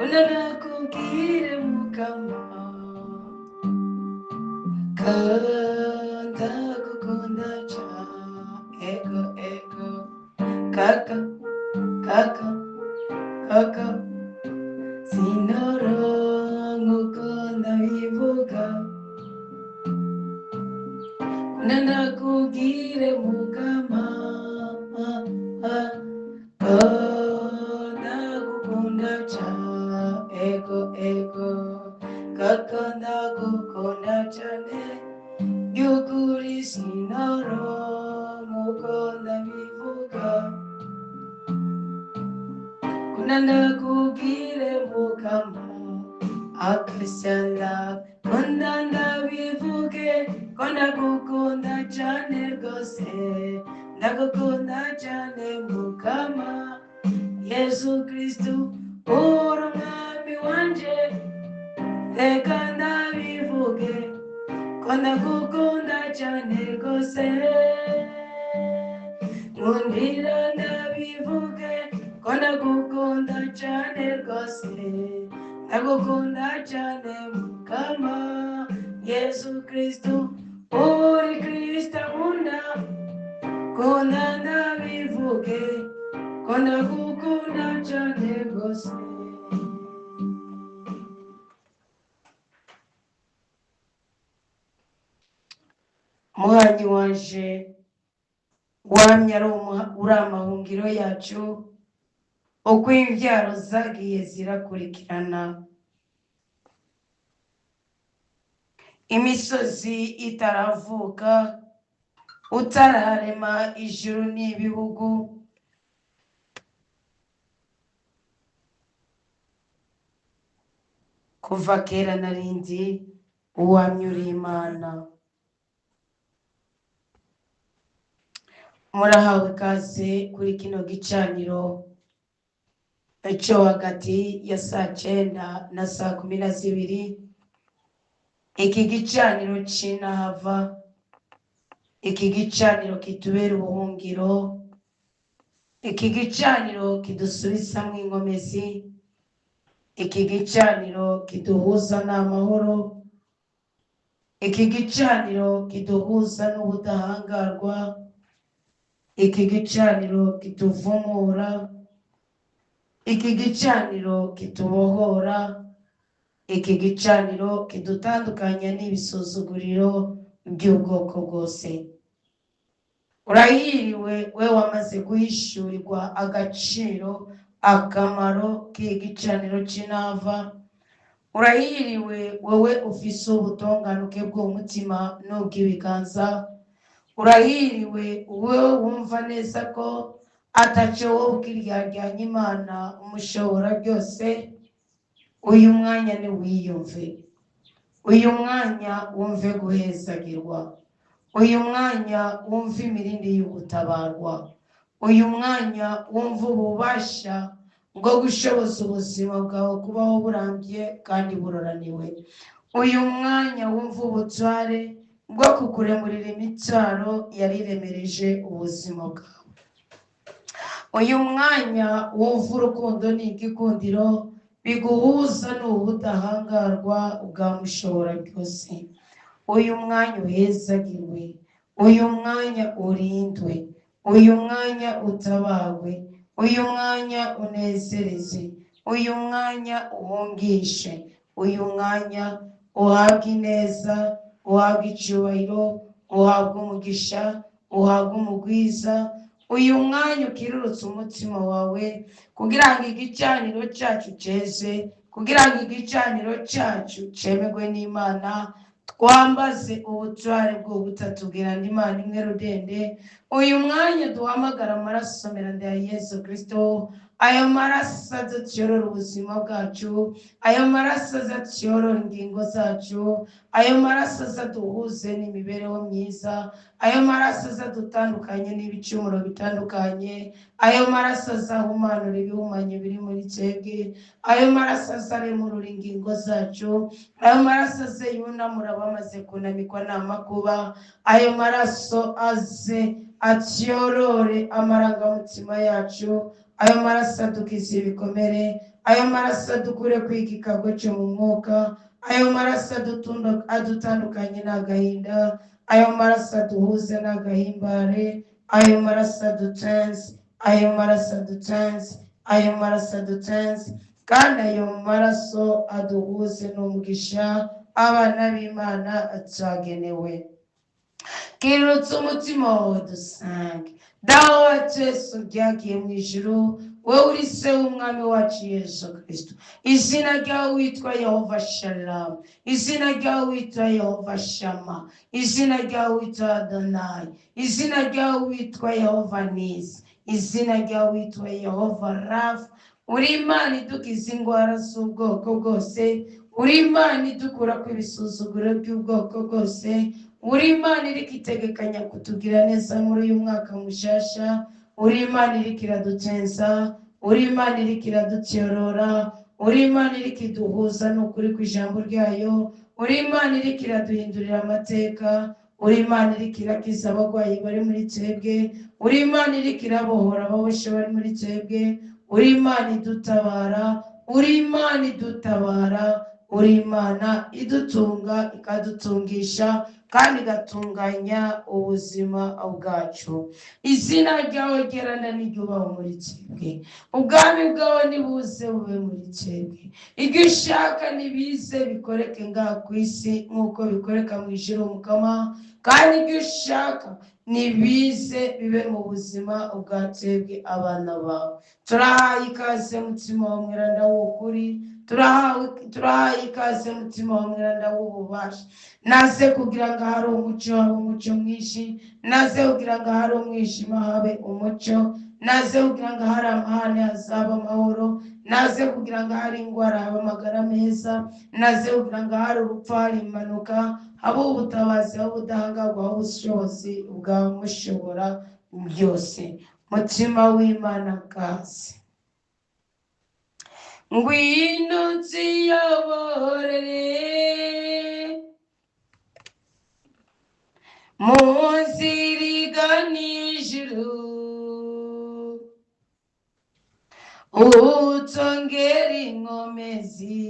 Kunda nakubwire Mukama, ko ndagukunda cane. Ego ego kaka kaka kaka, sinoronka uko ndabivuga. Kunda ndakubwire Mukama, ko ndagukunda cane. Ego ego kaka, ndagukunda cane by'ukuri, sinoronka uko ndabivuga. Kunda ndakubwire Mukama, akasala, kunda ndabivuge ko ndagukunda cane rwose, ndagukunda cane Mukama Yesu Kristu, uri umwami wanje. Reka ndabivuge ko ndagukunda cane rwose, nkundira ndabivuge ko ndagukunda cane rwose, ndagukunda cane Mukama Yesu Kristu, uri Kristo nkunda. Kunda ndabivuge ko ndagukunda cane rwose. Muhanyi wanje, wamye ari uri amahungiro yacu uko imvyaro zagiye zirakurikirana, imisozi itaravuka, utararema ijuru n'ibihugu, kuva kera narindi uwamye uri Imana. Murahawe ikaze kuri kino gicaniro cyo hagati ya saa 9 na saa 12. Iki gicaniro c'inahava, iki gicaniro kitubera ubuhungiro, iki gicaniro kidusubizamwo inkomezi, iki gicaniro kiduhuza n'amahoro, iki gicaniro kiduhuza n'ubudahangarwa, iki gicaniro kituvumura, iki gicaniro kitubohora, iki gicaniro kidutandukanya n'ibisuzuguriro by'ubwoko bwose. Urahiriwe we wamaze guhishurirwa agaciro, akamaro k'igicaniro c'inava. Urahiriwe wewe ufise ubutonganuke bw'umutima n'ubw'ibiganza. Urahiriwe wewe wumva neza ko ataco wowe ubwiryarya Imana umushobora byose. Uyu mwanya ni wiyumve, uyu mwanya wumve guhezagirwa, uyu mwanya wumve imirindi y'ugutabarwa, uyu mwanya wumve ububasha bwo gushoboza ubuzima bwawe kubaho burambye kandi buroraniwe, uyu mwanya wumve ubutware bwo kukuremurira imitwaro yariremereje ubuzima bwawe, uyu mwanya wumve urukundo n'igikundiro biguhuza n'ubudahangarwa bwa mushobora byose. Uyu mwanya uhezagirwe, uyu mwanya urindwe, uyu mwanya utabarwe, uyu mwanya unezereze, uyu mwanya uhungishe, uyu mwanya uhabwe ineza, uhabwe icyubahiro, uhabwe umugisha, uhabwe umugwiza. Uyu mwanya ukirurutse umutima wawe kugira ngo igicaniro cyacu ceze, kugira ngo igicaniro cyacu cemerwe n'Imana. Twambaze ubutware bw'ubutatubwira Imana imwe rudende. Uyu mwanya duhamagara amaraso meranda ya Yesu Kristo, ayo maraso adatyorora ubuzima bwacu, ayo maraso adatyorora ingingo zacu, ayo maraso azaduhuze n'imibereho myiza, ayo maraso azadutandukanye n'ibicumuro bitandukanye, ayo maraso azahumanura ibihumanye biri muri twebwe, ayo maraso azaremurura ingingo zacu, ayo maraso aze yunamura abamaze kunamikwa n'amakuba, ayo maraso aze atyorore amarangamutima yacu, Ayo maraso adukiza ibikomere, ayo maraso adukure kwiki kagoce mu mwuka, ayo maraso adutandukanye n'agahinda, ayo maraso aduhuze n'agahimbare, ayo maraso adutenze, ayo maraso adutenze, ayo maraso adutenze, kandi ayo maraso aduhuze n'umugisha abana b'Imana twagenewe. Kirutse umutima wawe dusange. Dawe wa twese ryagiye mu ijuru, wowe uri se w'umwami wacu Yesu Kristo. Izina ryawe witwa Yehova Shalom, izina ryawe witwa Yehova Shama, izina ryawe witwa Adonai, izina ryawe witwa Yehova Nisi, izina ryawe witwa Yehova Rafa. Uri Imana idukiza indwara z'ubwoko bwose, uri Imana idukura ku ibisuzuguro by'ubwoko bwose, uri Imana iriko itegekanya kutugira neza muri uyu mwaka mushasha, uri Imana iriko iradutenza, uri Imana iriko iradutyorora, uri Imana iriko iduhuza n'ukuri kw'ijambo ryayo, uri Imana iriko iraduhindurira amateka, uri Imana iriko irakiza abarwayi bari muri twebwe, uri Imana iriko irabohora ababoshe bari muri twebwe, uri Imana idutabara, uri Imana idutabara, uri Imana idutunga ikadutungisha kandi igatunganya ubuzima bwacu. Izina ryawe ryerana n'iryubahwe muri twebwe, ubwami bwawe nibuze bube muri twebwe, ibyo ushaka nibize bikoreke ngaha ku isi nk'uko bikoreka mu ijuru Mukama, kandi ibyo ushaka nibize bibe mu buzima bwa twebwe abana bawe. Turahaye ikaze mutima wa mweranda w'ukuri, turahaye ikaze mutima wa mweranda w'ububasha. Naze kugira ngo hari umucyo habe umucyo mwinshi, naze kugira ngo hari umwijima habe umucyo, naze kugira ngo hari amahane hazaba amahoro, naze kugira ngo hari indwara habe amagara meza, naze kugira ngo hari urupfu hari impanuka, habe ubutabazi, habe ubudahangarwa, habe ubushobozi bwa mushobora byose. Mutima w'Imana kaze, ngwino nziyoborere mu nzira igana ijuru, utongere inkomezi,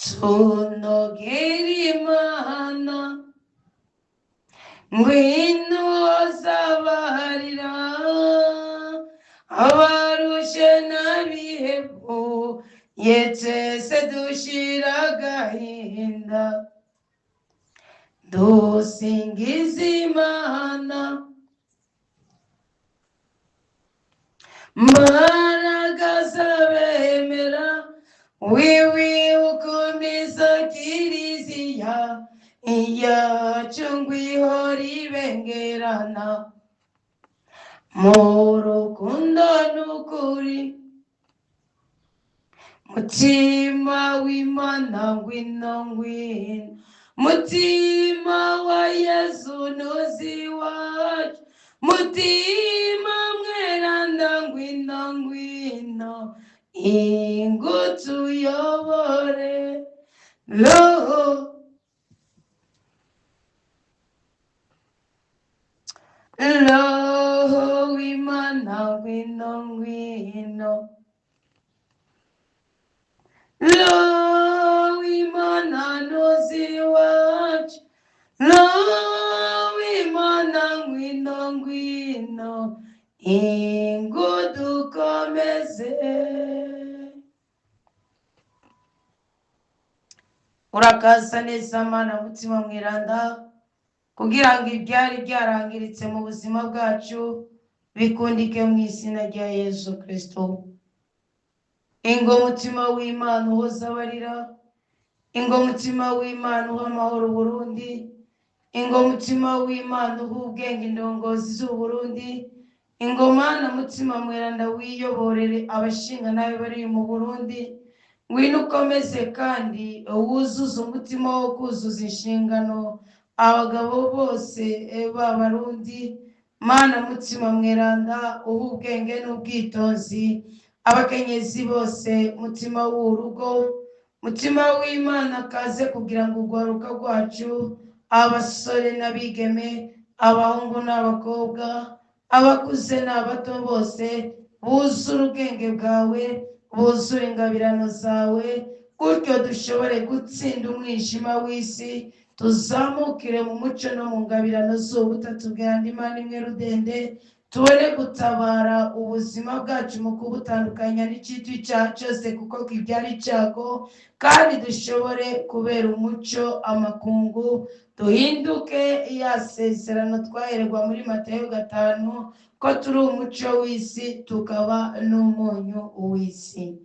tunogere Imana, ngwino uzabarira abarushe n'abihebye, twese dushira agahinda, dusingiza Imana. Mbaraga z'abemera, wiwi ukomeza kiliziya iyacu ngwihora ibengerana mu rukundo n'ukuri. Mutima w'Imana ngwino ngwino, mutima wa Yesu ntuzi iwacu, mutima mweranda ngwino ngwino, ingutuyobore roho. Roho w'Imana ngwino ngwino, Roho w'Imana ntuzi iwacu, Roho w'Imana ngwino ngwino, ingudukomeze. Urakaza neza Mana mutima mweranda, kugira ngo ibyari byarangiritse mu buzima bwacu bikundike mu izina rya Yesu Kristo. Ingo mutima w'Imana uhoza abarira, ingo mutima w'Imana uha amahoro Burundi, ingo mutima w'Imana uha ubwenge indongozi z'u Burundi, ingo Mana mutima mweranda wiyoborere abashinga nabi bari mu Burundi. Ngwino ukomeze kandi wuzuze umutima wo kuzuza inshingano abagabo bose b'Abarundi. Mana mutima mweranda uha ubwenge n'ubwitonzi abakenyezi bose, mutima w'urugo, mutima w'Imana kaze kugira ngo urwaruka rwacu, abasore n'abigeme, abahungu n'abakobwa, abakuze n'abato bose buzure ubwenge bwawe, buzure ingabirano zawe, gutyo dushobore gutsinda umwijima w'isi, tuzamukire mu muco no mu ngabirano z'ubutatu bwa Imana imwe rudende, tubone gutabara ubuzima bwacu mu kubutandukanya n'icyitwa icyaha cyose kuko kibyara icyago, kandi dushobore kubera umuco amakungu, duhinduke ya sezerano twahererwa muri Matayo 5 ko turi umuco w'isi tukaba n'umunyu w'isi.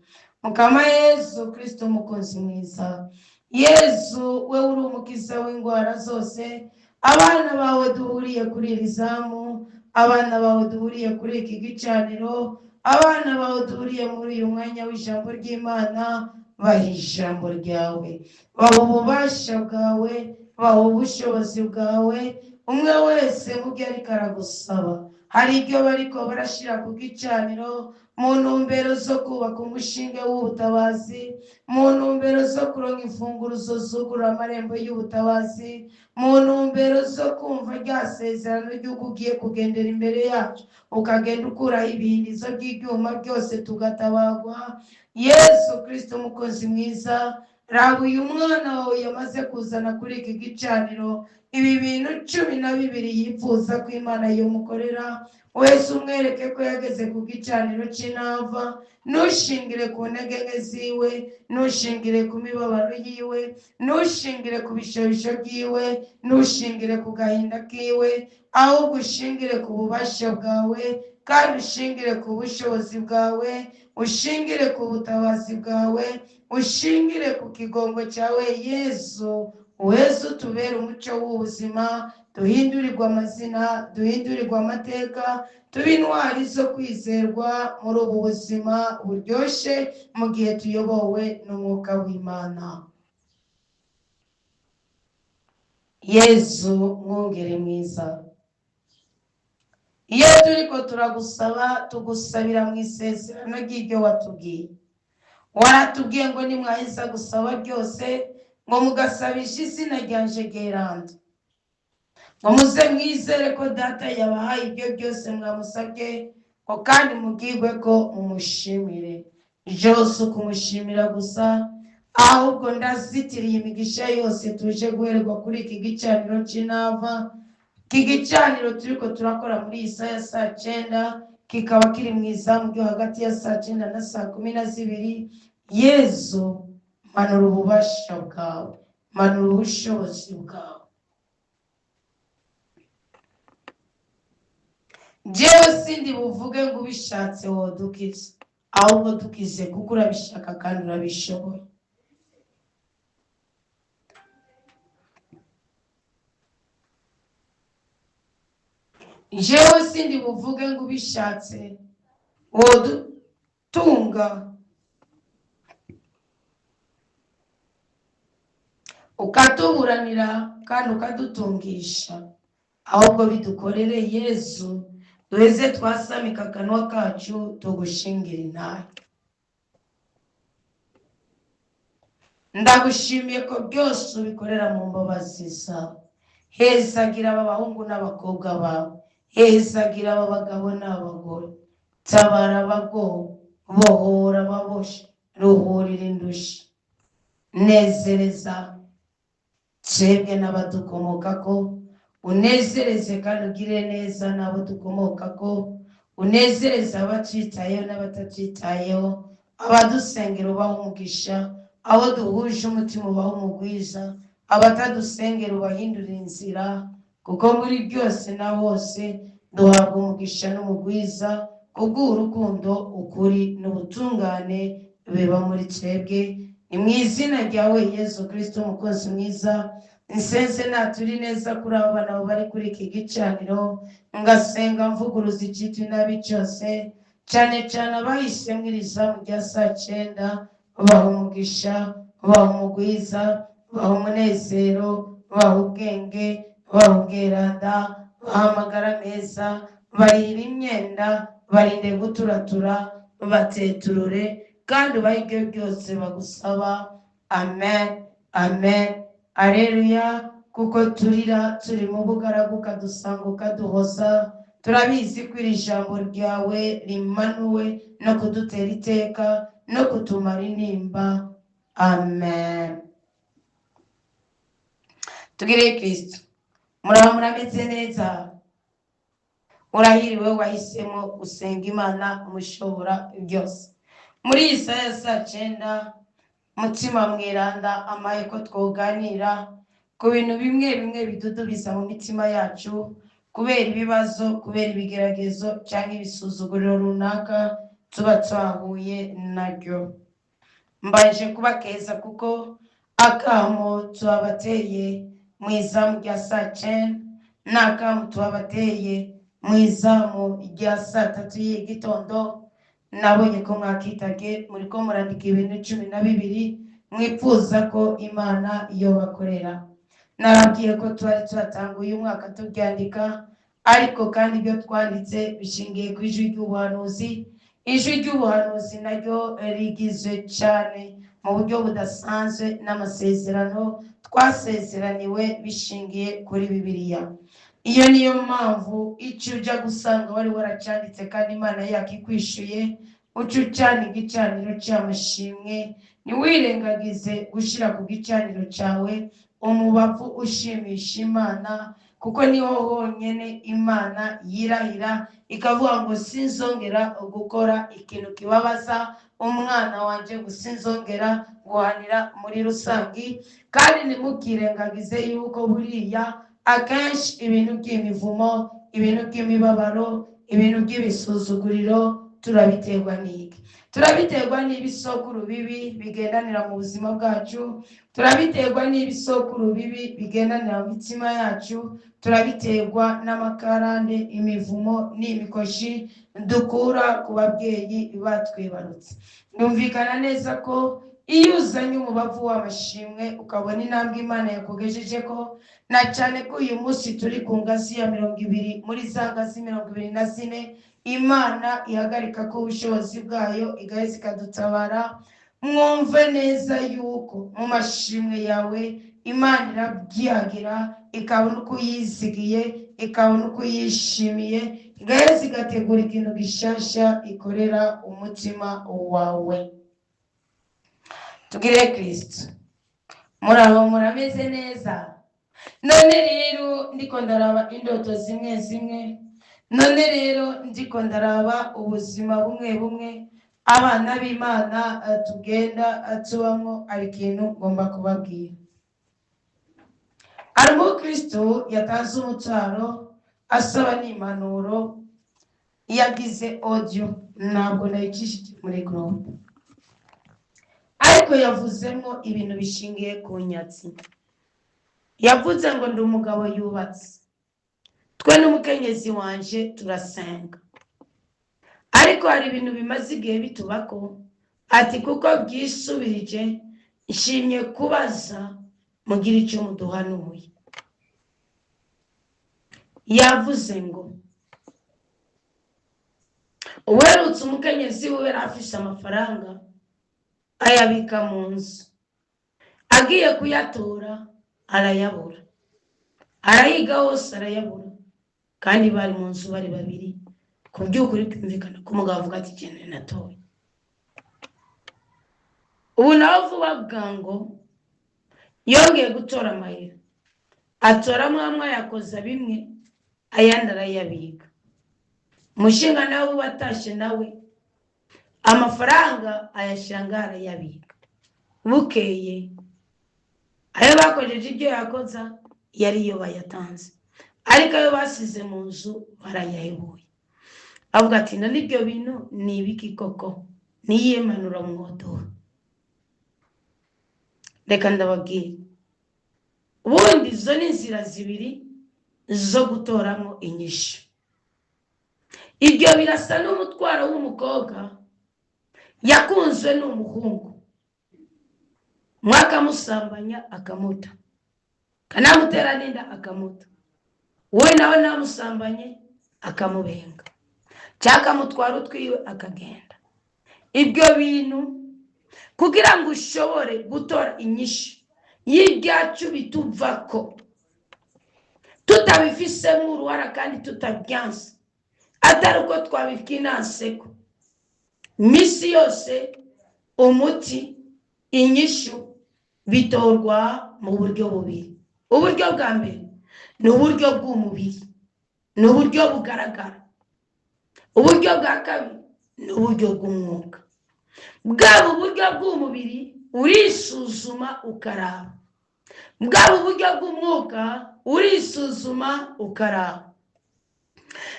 Mukama Yesu Kristo mukunzi mwiza, Yesu we uri umukiza w'indwara zose, abana bawe duhuriye kuri iri zamu, abana bawe duhuriye kuri iki gicaniro, abana bawe duhuriye muri uyu mwanya w'ijambo ry'Imana, baha ijambo ryawe, baha ububasha bwawe, baha ubushobozi bwawe, umwe wese mu byo ariko aragusaba. Hari ibyo bariko barashira ku gicaniro mu ntumbero zo kubaka umushinga w'ubutabazi, mu ntumbero zo kuronka imfunguruzo zugurura amarembo y'ubutabazi, mu ntumbero zo kumva rya sezerano ry'uko ugiye kugendera imbere yacu, ukagenda ukuraho ibihindizo by'ibyuma byose tugatabagwa. Yesu Kristo mukozi mwiza, raba uyu mwana wawe yamaze kuzana kuri iki gicaniro ibi bintu 12 yifuza ko Imana yomukorera. Wese umwereke ko yageze ku gicaniro c'inava, ntushingire ku ntege nke ziwe, ntushingire ku mibabaro yiwe, ntushingire ku bishobisho byiwe, ntushingire ku gahinda kiwe, ahubwo ushingire ku bubasha bwawe, kandi ushingire ku bushobozi bwawe, ushingire ku butabazi bwawe, ushingire ku kigongo cyawe. Yesu wese utubere umuco w'ubuzima, duhindurirwe amazina, duhindurirwe amateka, tube intwari zo kwizerwa muri ubu buzima buryoshye mu gihe tuyobowe n'umwuka w'Imana. Yesu mwungere mwiza, iyo turiko turagusaba tugusabira mu isezerano ry'ibyo watubwiye. Waratubwiye ngo nimwaheza gusaba byose, ngo mugasabisha izina ryanje ryeranda, ngo muze mwizere ko data yabahaye ibyo byose mwamusabye, ngo kandi mubwirwe ko mumushimire. Byose ukumushimira gusa, ahubwo ndazitiriye imigisha yose tuje guherwa kuri iki gicaniro c'inava. Iki gicaniro turiko turakora muri iyi saha ya saa 9, kikaba kiri mu izamu ryo hagati ya saa 9 na saa 12. Yesu, manura ububasha bwawe, manura ubushobozi bwawe. Jewe sindi buvuge ngo ubishatse wodukize, ahubwo dukize kuko urabishaka kandi urabishoboye. Jewe sindi buvuge ngo ubishatse wodutunga, ukatuburanira kandi ukadutungisha, ahubwo bidukorere Yesu, duheze twasamika akanwa kacu tugushingira intahe. Ndagushimiye ko byose ubikorera mu mbabazi zawe. Hezagira aba bahungu n'abakobwa bawe, hezagira aba bagabo n'abagore, tabara abagowe, bohora ababoshe, ruhurira indushyi, nezereza twebwe n'abadukomokako, unezereze kandi ugire neza n'abo dukomokako, unezereze abatwitayeho n'abatatwitayeho, abadusengera ubahe umugisha, abo duhuje umutima ubahe umugwiza, abatadusengera ubahindurire inzira, kuko muri byose na hose duhabwa umugisha n'umugwiza kubw'urukundo, ukuri n'ubutungane biba muri twebwe. Ni mu izina ryawe Yesu Kristo umukozi mwiza, nsenze naturi neza kuri abo bana bari kuri iki gicaniro, ngasenga mvuguruza icyitwa inabi cyose, cyane cyane abahisemo iri zamu rya saa 9, baha umugisha, baha umugwiza, baha umunezero, baha ubwenge, baha ubweranda, baha amagara meza, barihira imyenda, barinde guturatura, bateturure, kandi ubahe ibyo byose bagusaba. Amen, amen, aleluya. Kuko turira turi mu bugaragu, ukadusanga ukaduhoza. Turabizi ko iri jambo ryawe rimanuwe no kudutera iteka no kutumara intimba. Amen. Tugire Kristo. Muraba murameze neza. Urahiriwe wahisemo gusenga Imana umushobora byose. Muri iyi saha ya saa 9, Mutima Mweranda amaye ko twoganira ku bintu bimwe bimwe bidudubiza mu mitima yacu kubera ibibazo, kubera ibigeragezo cyangwa ibisuzuguriro runaka tuba twahuye naryo. Mbanje kubakeza kuko akamo tubabateye mu izamu rya saa 9 n'akamo tubabateye mu izamu rya saa 3 y'igitondo. Nabonye ko mwakitage muriko murandika ibintu 12 mwifuza ko Imana yobakorera. Narabwiye ko twari twatanguye umwaka tubyandika, ariko kandi ibyo twanditse bishingiye ku ijwi ry'ubuhanuzi. Ijwi ry'ubuhanuzi naryo rigizwe cyane mu buryo budasanzwe n'amasezerano twasezeraniwe bishingiye kuri Bibiliya. Iyo niyo mpamvu icyo ujya gusanga wari waracyanditse kandi Imana yakikwishyuye, uca ucana igicaniro cy'amashimwe. Ntiwirengagize gushyira ku gicaniro cyawe umubavu ushimisha Imana, kuko niho honyine Imana yirahira ikavuga ngo sinzongera gukora ikintu kibabaza umwana wanjye, ngo sinzongera guhanira muri rusangi. Kandi ntimukirengagize yuko buriya akenshi ibintu by'imivumo, ibintu by'imibabaro, ibintu by'ibisuzuguriro turabiterwa n'iki? Turabiterwa n'ibisokuru bibi bigendanira mu buzima bwacu, turabiterwa n'ibisokuru bibi bigendanira mu mitima yacu, turabiterwa n'amakarande, imivumo n'imikoshi dukura ku babyeyi batwibarutse. Byumvikana neza ko iyo uzanye umubavu w'amashimwe ukabona intambwe Imana yakugejeje ko, na cyane ko uyu munsi turi ku ngazi ya 20 muri za ngazi 24 Imana ihagarika ko ubushobozi bwayo igaheza ikadutabara. Mwumve neza yuko mu mashimwe yawe Imana irabyihagira, ikabona uko uyizigiye, ikabona uko uyishimiye, igaheza igategura ikintu gishasha ikorera umutima wawe. Tugire Kristo. Muraho murameze neza. None rero ndiko ndaraba indoto zimwe zimwe, none rero ndiko ndaraba ubuzima bumwe bumwe abana b'Imana tugenda tubamo. Ari ikintu ngomba kubabwira. Hari umukristo yatanze umutwaro asaba n'impanuro, yagize audio, ntabwo nayicishije muri groupe, ariko yavuzemo ibintu bishingiye ku nyatsi. Yavuze ngo ndi umugabo yubatse, twe n'umukenyezi wanje turasenga, ariko hari ibintu bimaze igihe bitubako. Ati kuko byisubirije nshimye kubaza mugire icyo muduhanuye. Yavuze ngo uwerutse umukenyezi we yari afise amafaranga ayabika mu nzu, agiye kuyatora arayabura, arayiga hose arayabura, kandi bari mu nzu bari babiri. Ku by'ukuri byumvikana ko umugabo avuga ati ikintu natoye. Ubu nawe vuba bwango yongeye gutora amahera, atoramo amwe ayakoza bimwe, ayandi arayabika. Umushinga nawe uba atashye nawe amafaranga ayashyira ngaho arayabika. Bukeye ayo bakojeje ibyo yakoza yari yo bayatanze, ariko ayo basize mu nzu barayahebuye. Avuga ati none ibyo bintu ni ibiki koko? Niyihe mpanuro mwoduha? Reka ndababwira, ubundi izo ni inzira zibiri zo gutoramo inyishu. Ibyo birasa n'umutwaro w'umukobwa yakunzwe n'umuhungu, umwe akamusambanya akamuta, akanamutera n'inda akamuta, we nawe namusambanye akamubenga cyangwa akamutwara utwiwe akagenda. Ibyo bintu kugira ngo ushobore gutora inyishu y'ibyacu bituvako tutabifisemo uruhara kandi tutabyanse. Atari uko twabifinanseko. Misi yose umuti, inyishu bitorwa mu buryo bubiri. Uburyo bwa mbere ni uburyo bw'umubiri, ni uburyo bugaragara. Uburyo bwa kabiri ni uburyo bw'umwuka. Bwaba uburyo bw'umubiri urisuzuma ukaraba, bwaba uburyo bw'umwuka urisuzuma ukaraba.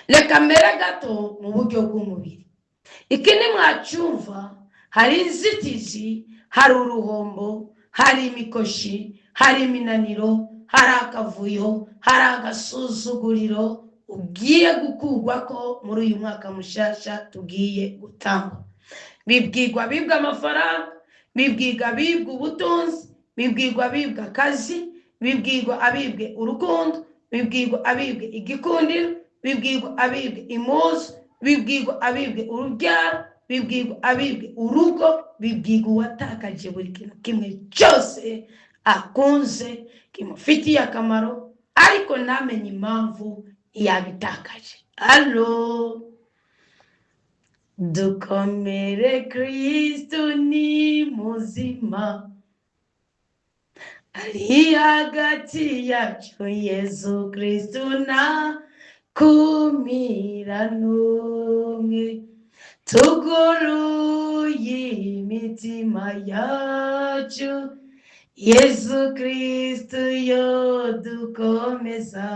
Reka mbere gato mu buryo bw'umubiri, iki ntimwacyumva, hari inzitizi, hari uruhombo, hari imikoshi, hari iminaniro, hari akavuyo, hari agasuzuguriro ugiye gukurwa ko muri uyu mwaka mushasha tugiye gutangwa. Bibwirwa bibwa amafaranga, bibwirwa bibwa ubutunzi, bibwirwa bibwa akazi, bibwirwa abibwe urukundo, bibwirwa abibwe igikundiro, bibwirwa abibwe impuzu, bibwirwa abibwe urubyaro, bibwirwa abibwe urugo, bibwirwa uwatakaje buri kintu kimwe cyose akunze kimufitiye akamaro, ariko ntamenye impamvu yabitakaje. Alo, dukomere, Kristo ni muzima, ari hagati yacu. Yezu Kristo nta kumira n'umwe. Tuguruye imitima yacu, Yezu Kristo yo dukomeza.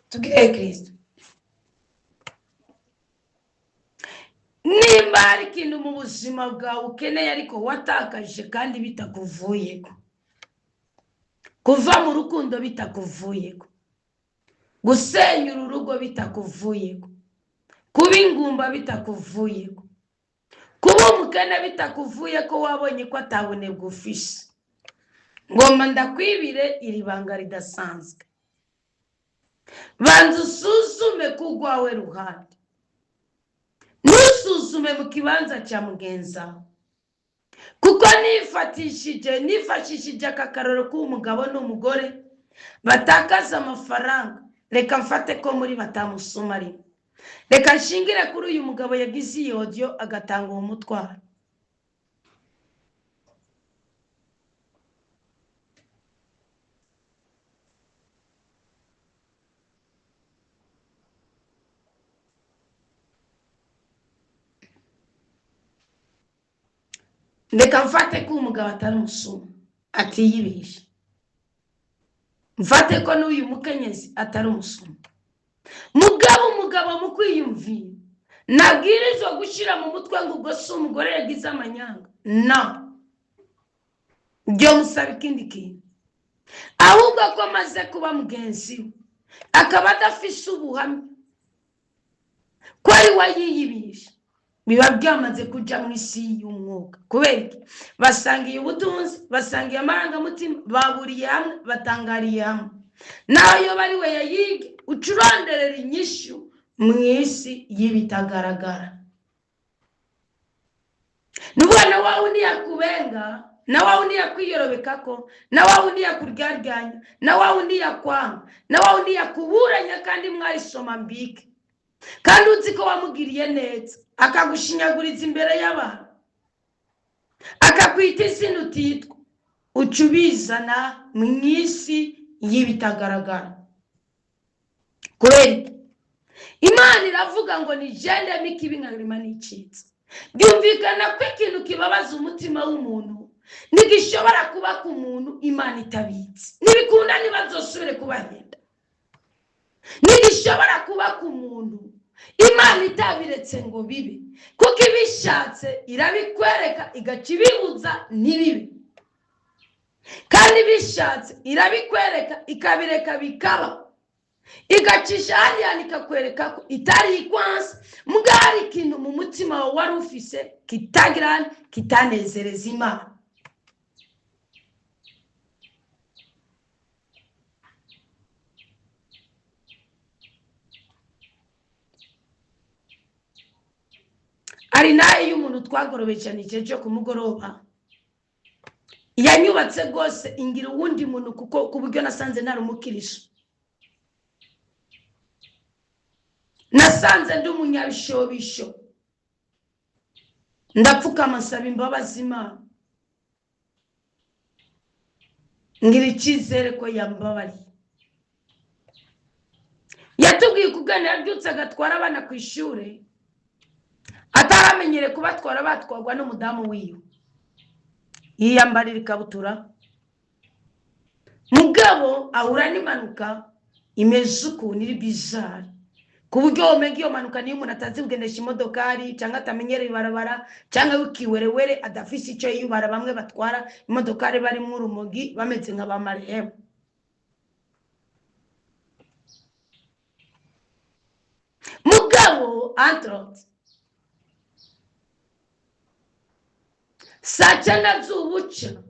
Tugire Kristo. Nimba hari ikintu mu buzima bwawe ukeneye ariko watakaje kandi bitakuvuyeko, kuva mu rukundo bitakuvuyeko, gusenyura urugo bitakuvuyeko, kuba ingumba bitakuvuyeko, kuba umukene bitakuvuyeko, wabonye ko atabonebwa ufise, ngomba ndakwibire iri banga ridasanzwe. Banza usuzume ku rwawe ruhande, ntusuzume mu kibanza cya mugenzi wawe, kuko nifashishije aka karoro k'umugabo n'umugore batakaza amafaranga. Reka mfate ko muri batamusuma rimwe, reka nshingire kuri uyu mugabo yagize iyi audio agatanga uwo mutwaro. Reka mfate ko umugabo atari umusuma atiyibisha, mfate ko n'uyu mukenyezi atari umusuma. Mugabo umugabo mu kwiyumvira nabwirizwa gushyira mu mutwe ngo ubwo si umugore yagize amanyanga, no byo musaba ikindi kintu, ahubwo ko amaze kuba mugenzi we akaba adafise ubuhamya ko ari we yiyibisha, biba byamaze kujya mu isi y'umwuka. Kubera iki? Basangiye ubutunzi, basangiye amarangamutima, baburiye hamwe, batangariye hamwe. Naho iyo bari we yayige, ucuronderera inyishu mu isi y'ibitagaragara. Nuvuga na wa wundi yakubenga, na wa wundi yakwiyorobekako, na wa wundi yakuryaryanya, na wa wundi yakwanga, na wa wundi yakuburanya, kandi mwarisoma mbike, kandi uzi ko wamugiriye neza, akagushinyaguriza imbere y'abantu, akakwita izina utitwa, uca ubizana mu isi y'ibitagaragara. Kubera iki? Imana iravuga ngo ni jendemo ikibi nkarema n'icitse. Byumvikana ko ikintu kibabaza umutima w'umuntu ntigishobora kuba ku muntu Imana itabitse. Ntibikunda, ntibazosubire kubahenda. Ntigishobora kuba ku muntu Imana itabiretse ngo bibe, kuko ibishatse irabikwereka igaca ibibuza ntibibe, kandi ibishatse irabikwereka ikabireka bikaba. Igacisha hariya ikakwereka ko itari ikwansa, mugari ikintu mu mutima wawe wari ufise kitagira kitanezereza Imana. Ari nayo y'umuntu twagorobecanije cyo kumugoroba yanyubatse rwose ingira uwundi muntu, kuko ku buryo nasanze ntari umukiristo, nasanze ndi umunyabishobisho. Ndapfukama nsaba imbabazi Imana, ngira icyizere ko yambabariye. Yatubwiye kugana yabyutse agatwara abana ku ishuri ataramenyere kubatwara, batwarwa n'umudamu wiwe, yiyambarira ikabutura. Mugabo ahura n'impanuka imeze ukuntu iri bizarre, ku buryo womenya iyo mpanuka niyo umuntu atazi kugendesha imodokari cyangwa atamenyereye ibarabara cyangwa w'ikiwerewere adafise icyo yiyubara. Bamwe batwara imodokari barimo urumogi bameze nka ba marehemu. Mugabo entre saa cyenda z'ubuca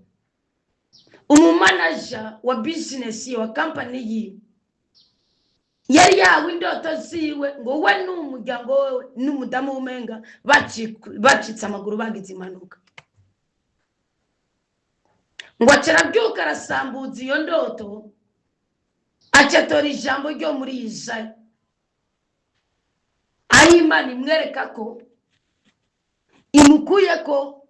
umumanaja wa bizinesi wa kampani yiwe yari yawe indoto ziwe ngo we n'umuryango we n'umudamu w'umenga bacitse amaguru bagize impanuka, ngo acarabyuka arasambuza iyo ndoto, acatora ijambo ryo muri Yesaya aho Imana imwereka ko imukuye ko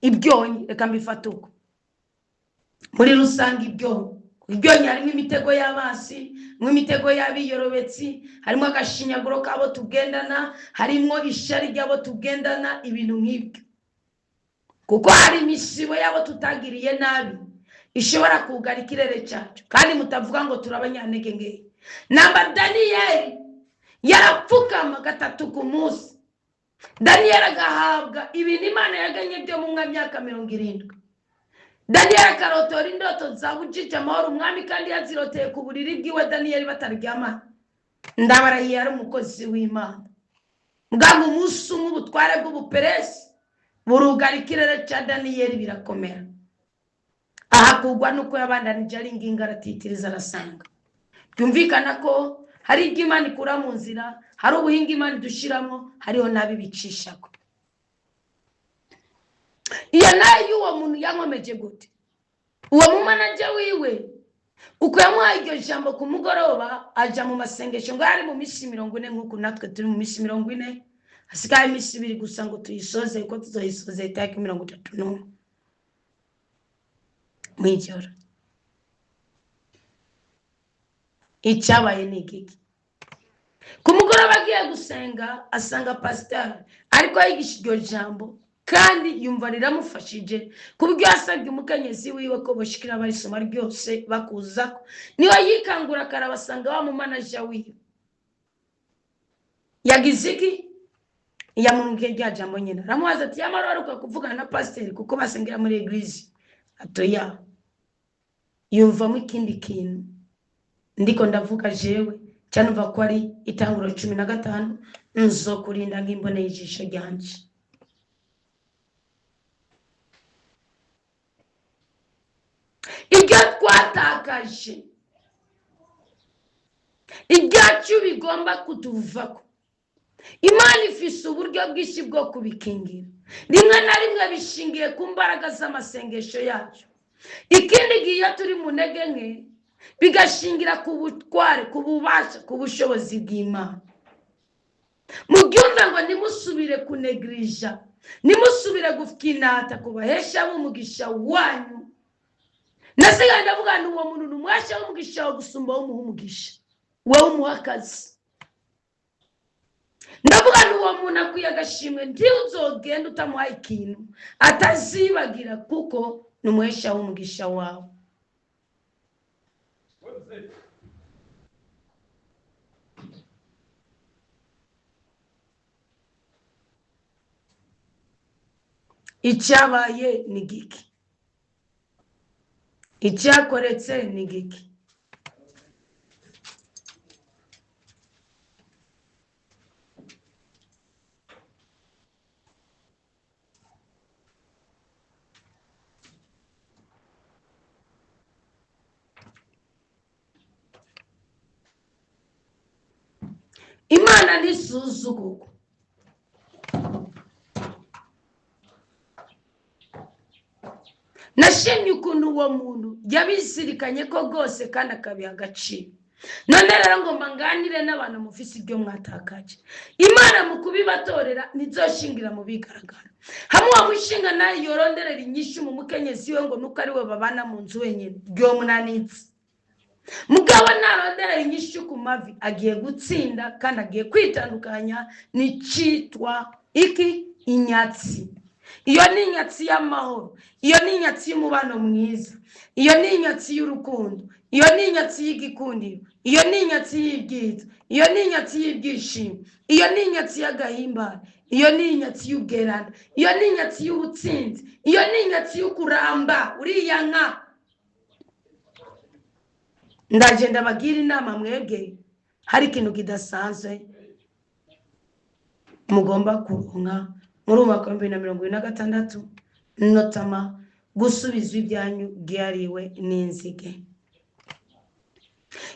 ibyonyi. Reka mbifate uko muri rusange ibyonyi harimo imitego y'abasi, harimo imitego y'abiyorobetsi, harimo agashinyaguro k'abo tugendana, harimo ishari ry'abo tugendana, ibintu nk'ibyo. Kuko hari imisibo y'abo tutagiriye nabi ishobora kugara ikirere cyacu, kandi mutavuga ngo turi abanyantege nkeya. Namba Daniyeli yarapfukama gatatu ku munsi, Daniyeli agahabwa ibintu Imana yaganye byo mu myaka 70. Daniyeli akarotora indoto za bujije amahoro umwami, kandi yaziroteye ku buriri bwiwe Daniyeli bataryamana. Ndabarahiye ari umukozi w'Imana. Muganga umunsi umwe ubutware bw'ubuperesi burugara ikirere cya Daniyeli birakomera. Aha kugwa nuko yabandanije ari ingingo aratitiriza arasanga. Byumvikana ko hari ibyo Imana ikura mu nzira, hari ubuhinga Imana idushiramo, hariho n'abibicishako. Iyo nayo y'uwo muntu yankomeje gute? Uwo mumanaje wiwe uko yamuhaye iryo jambo ku mugoroba, aja mu masengesho ngo ari mu minsi 40 nk'uku natwe turi mu minsi 40, hasigaye iminsi 2 gusa ngo tuyisoze, kuko tuzoyisoze itariki 31 mw'ijoro. Icyabaye ni igiki? Ku mugoroba agiye gusenga asanga pasiteri ariko yigisha iryo jambo, kandi yumva riramufashije ku buryo yasabye umukenyezi wiwe ko boshikira barisoma ryose bakuzako. Niwe yikangura akarabasanga wa mumanaja wiwe yagize iki? Yamubwiye rya jambo nyine, aramubaza ati yamara waruka kuvugana na pasiteri kuko basengera muri eglise? Atoya. Yumvamo ikindi kintu ndiko ndavuga jewe cyane, umva ko ari itanguro 15, nzokurinda nk'imbone y'ijisho ryanje. Ibyo twatakaje, ibyacu bigomba kutuvako. Imana ifise uburyo bwinshi bwo kubikingira, rimwe na rimwe bishingiye ku mbaraga z'amasengesho yacu. Ikindi gihe iyo turi mu ntege nke bigashingira ku butware, ku bubasha, ku bushobozi bw'Imana. Mubyumve ngo ntimusubire kunegirija, ntimusubire gufinata ku bahesha b'umugisha wanyu. Nasigaye ndavuga nti uwo muntu ni umuhesha w'umugisha wo gusumba wo umuha umugisha, wowe umuha akazi. Ndavuga nti uwo muntu akwiye agashimwe, ntiuzogende utamuhaye ikintu atazibagira, kuko ni umuhesha w'umugisha wawe. Icyabaye ni giki? Icyakoretse ni giki? Imana ntisuzugurwa. Nashimye ukuntu uwo muntu yabizirikanye ko rwose kandi akabiha agaciro. None rero ngomba nganire n'abantu mufise ibyo mwatakaje. Imana mu kubibatorera ntizoshingira mu bigaragara. Hamwe uwo mushinga nawe yoronderera inyishu mu mukenyezi we ngo nuko ari we babana mu nzu wenyine, ryomunanitse. Mugabo naronderera inyishu ku mavi, agiye gutsinda kandi agiye kwitandukanya n'icitwa iki? Inyatsi. Iyo ni inyatsi y'amahoro, iyo ni inyatsi y'umubano mwiza, iyo ni inyatsi y'urukundo, iyo ni inyatsi y'igikundiro, iyo ni inyatsi y'ibyiza, iyo ni inyatsi y'ibyishimo, iyo ni inyatsi y'agahimbare, iyo ni inyatsi y'ubweranda, iyo ni inyatsi y'ubutsinzi, iyo ni inyatsi y'ukuramba. Uriya nka ndaje ndabagira inama mwebwe, hari ikintu kidasanzwe mugomba kuronka muri uyu mwaka wa 2026, notama gusubizwa ibyanyu byariwe n'inzige.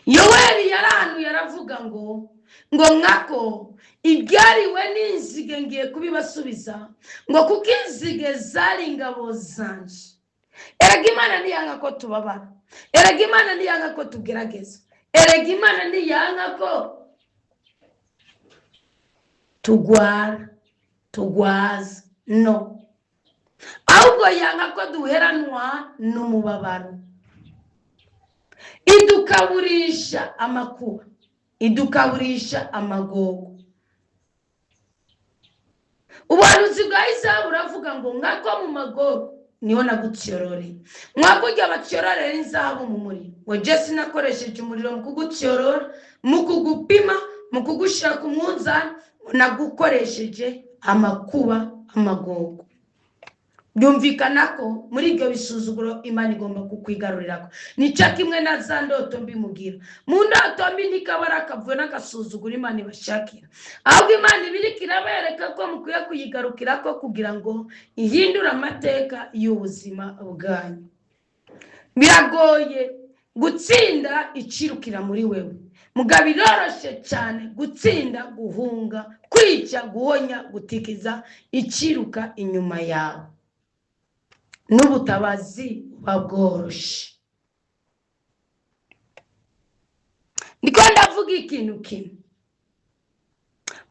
Yoweri yarahanuye aravuga ngo mwako ibyariwe n'inzige ngiye kubibasubiza, ngo kuko inzige zari ingabo zanje. Erega Imana ntiyanga ko tubabara, erega Imana ntiyanga ko tugerageza, erega Imana ntiyanga ko tugwara tugwaza, no ahubwo yanga ko duheranwa n'umubabaro. Idukaburisha amakuba, idukaburisha amagogo. Ubuhanuzi bwa Isaya buravuga ngo mwako mu magogo niho nagutyororeye, mwakurya batyororera inzahabu mu muriro, ngo je sinakoresheje umuriro mu kugutyorora, mu kugupima, mu kugushira ku munzani, nagukoresheje amakuba, amagogo. Byumvikana ko muri ibyo bisuzuguro Imana igomba kukwigarurirako. Nica kimwe na za ndoto mbi mugira. Mu ndoto mbi ntikabara akavuyo n'agasuzuguro Imana ibashakira, ahubwo Imana ibiriko irabereka ko mukwiye kuyigarukirako kugira ngo ihindure amateka y'ubuzima bwanyu. Biragoye gutsinda icirukira muri wewe, mugabo biroroshe cyane gutsinda guhunga, kwica, guhonya, gutikiza iciruka inyuma yawe. N'ubutabazi buba bworoshe. Ndiko ndavuga ikintu kimwe,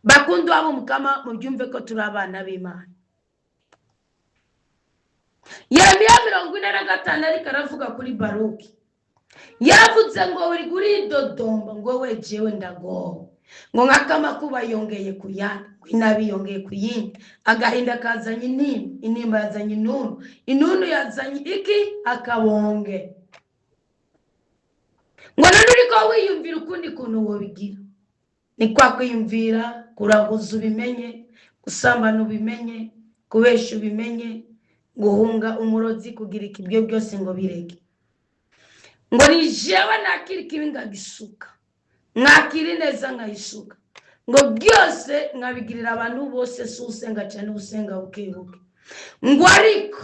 bakundwa b'Umukama, mubyumve ko turi abana b'Imana. Yeremiya 45 ariko aravuga kuri Baruki, yaravuze ngo uri uridodomba ngo we jewe ndagowe, ngo nk'akamakuba yongeye ku yandi, ngo inabi yongeye ku yindi, agahinda kazanye intimba, intimba yazanye intuntu, intuntu yazanye iki? Akabonge. Ngo none uriko wiyumvira ukundi kuntu wobigira, ni kwa kwiyumvira kuraguza ubimenye, gusambana ubimenye, kubesha ubimenye, guhunga umurozi, kugira ibyo byose ngo bireke. Ngo ni jewe nakira ikibi nkagisuka, mwakira ineza nkayisuka, ngo byose nkabigirira abantu bose, si usenga cyane usenga buke buke. Ngo ariko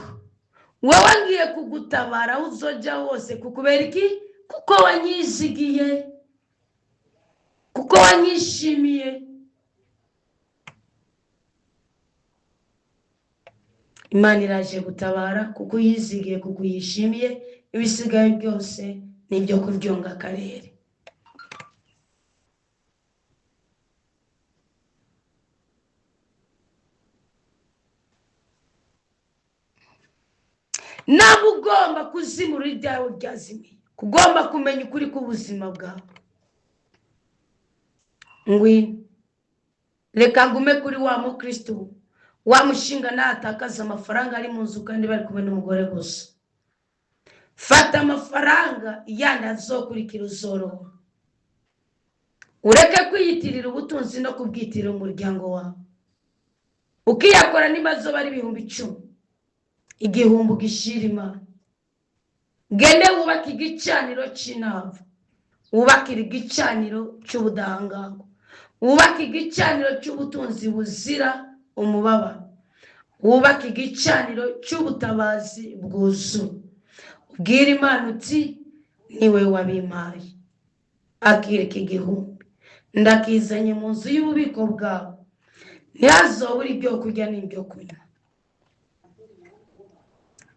wowe ngiye kugutabara aho uzoja hose, kukubera iki? Kuko wanyizigiye, kuko wanyishimiye. Imana iraje gutabara kuko uyizigiye, kuko uyishimiye. Ibisigaye byose ni ibyo kuryonga akarere. Ntabwo ugomba kuzimura ibyawe byazimiye, ugomba kumenya ukuri k'ubuzima bwawe. Ngwino reka ngume kuri wa mukristo wa mushinga natakaza amafaranga ari mu nzu kandi bari kumwe n'umugore gusa. Fata amafaranga yandi azokurikira uzoroha, ureke kwiyitirira ubutunzi no kubwitirira umuryango wawe. Ukiyakora niba azoba ari 10,000, 1000 gishira Imana. Gende wubake igicaniro cy'inama, wubakire igicaniro cy'ubudahangarwa, wubake igicaniro cy'ubutunzi buzira umubabaro, wubake igicaniro cy'ubutabazi bwuzuye. Ubwire Imana uti niwe wabimpaye, akireka 1000. Ndakizanye mu nzu y'ububiko bwawe, ntihazobura ibyo kurya n'ibyo kunywa.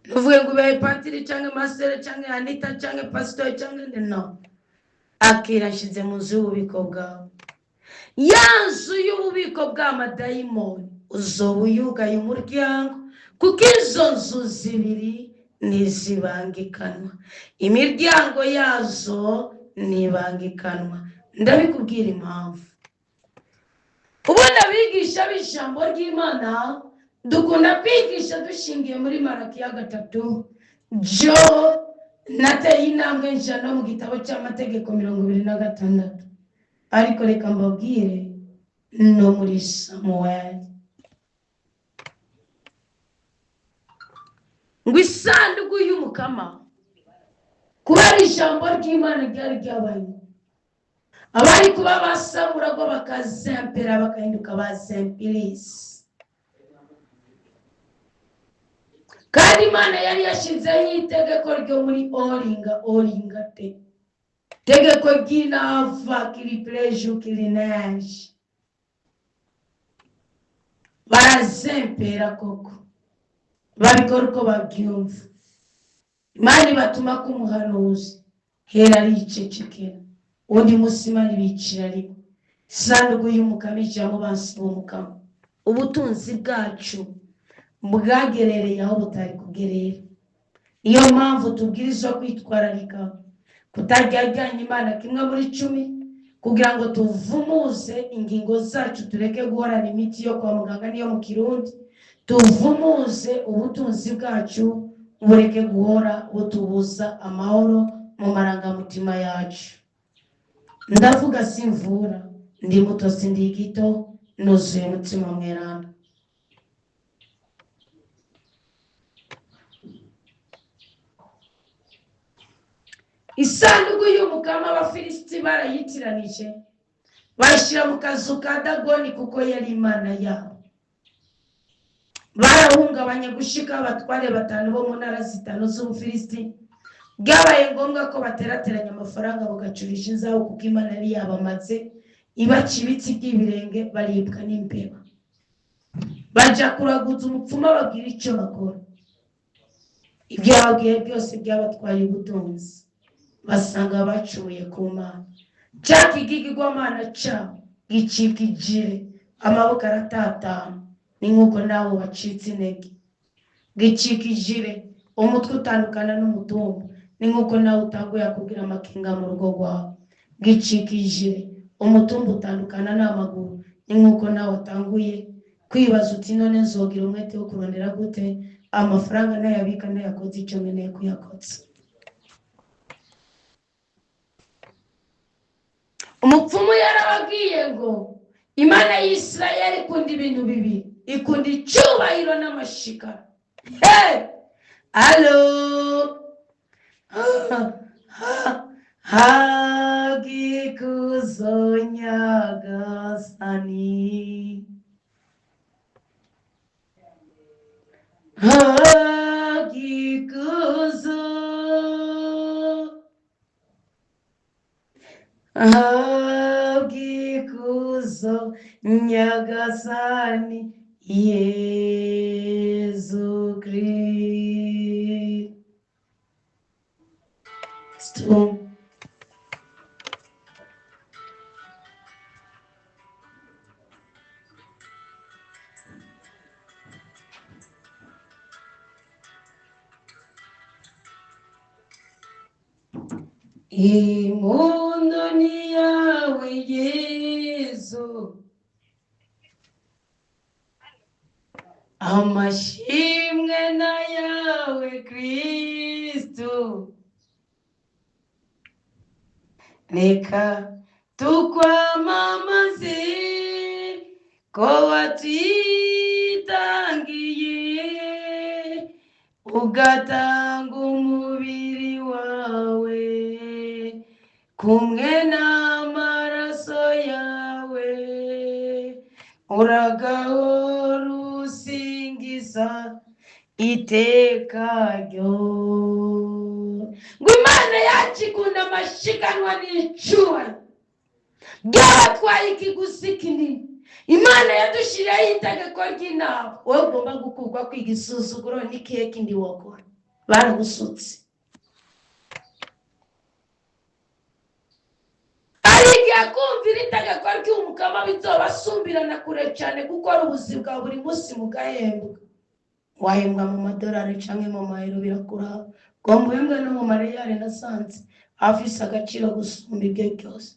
Ntuvuge ngo ubaye patiri cyangwa masere cyangwa Anita cyangwa pasitori cyangwa no. Akira, nshyize mu nzu y'ububiko bwawe. Ya nzu y'ububiko bw'amadayimoni uzoba uyugaye umuryango, kuko izo nzu zibiri ntizibangikanwa, imiryango yazo ntibangikanwa. Ndabikubwira impamvu. Ubundi abigisha b'ijambo ry'Imana dukunda kwigisha dushingiye muri Marakiya 3. Jo nateye intambwe njana mu gitabo cy'amategeko 26, ariko reka mbabwire no muri Samuweli ngo isanduku y'Umukama, kubera ijambo ry'Imana ryari ryabaye, abari kuba basamurago bakazempera bakahinduka ba zempirisi. Kandi Imana yari yashyizeho itegeko ryo muri oringa oringa te tegeko ry'inava kiripureju kirineje, barazempera koko babikora uko babyumva. Imana ibatuma ko umuhanuzi hera aricecekera, undi munsi Imana ibicira rimwe. Isanduku y'Umukama ijamo bansi b'Umukama. Ubutunzi bwacu bwagerereye aho butari kugerera. Niyo mpamvu tubwirizwa kwitwararika kutaryaganya Imana kimwe muri 10, kugira ngo tuvumuze ingingo zacu, tureke guhorana imiti yo kwa muganga n'iyo mu Kirundi, tuvumuze ubutunzi bwacu bureke guhora butubuza amahoro mu marangamutima yacu. Ndavuga simvura, ndi muto sindi gito, nuzuye umutima mweranda. Isanduku y'Umukama Abafilisiti barayitiranije, bayishyira mu kazu ka Dagoni kuko yari imana yabo. Barahungabanye gushika abatware 5 bo mu ntara 5 z'Ubufilisiti. Byabaye ngombwa ko baterateranya amafaranga bagacurisha inzaho, kuko Imana yari yabamaze ibaca ibitsi by'ibirenge, baribwa n'imbeba. Baja kuraguza umupfumu ababwira icyo bakora. Ibyo yababwiye byose byabatwaye ubutunzi, basanga bacumuye ku Mana. Cya kigirwamana cyabo gicika ijire, amaboko aratatana, ni nk'uko nawe wacitse intege. Gicika ijire, umutwe utandukana n'umutumba, ni nk'uko nawe utaguye akubwira amakenga mu rugo rwawe. Gicika ijire, umutumba utandukana n'amaguru, ni nk'uko nawe utanguye kwibaza uti none nzogira umwete wo kurondera gute amafaranga, nayabika nayakoze icyo nkeneye kuyakotsa. Umupfumu yarababwiye ngo Imana y'Isirayeli ikunda ibintu bibiri, ikunda icyubahiro n'amashikara. Hey! Allo! Hagikuzo Nyagasani, hagikuzo, hagikuzo Nyagasani Yezu Kristo. Impundu ni yawe Yezu, amashimwe na yawe Kristo, reka tukwamamaze ko watwitangiye, ugatanga umubiri wawe kumwe n'amaraso yawe, uragahora usingiza iteka ryose. Ngo Imana yacu ikunda amashikanwa n'icyubahiro. Byabatwaye ikiguzi kinini. Imana yadushyiriyeho itegeko ry'inama. Wowe ugomba gukurwa kwiga isuzuguro n'ikihe kindi wakora? Baragusutse. Hari igihe kumvira itegeko ry'umukama bizobasumbirana kure cyane gukora ubuzima bwa buri munsi mugahembwa. Wahembwa mu madolari cyangwa mu mayero birakuraba. Ugomba uhembwe no mu mareyali nasanze afise agaciro gusumba ibyo byose.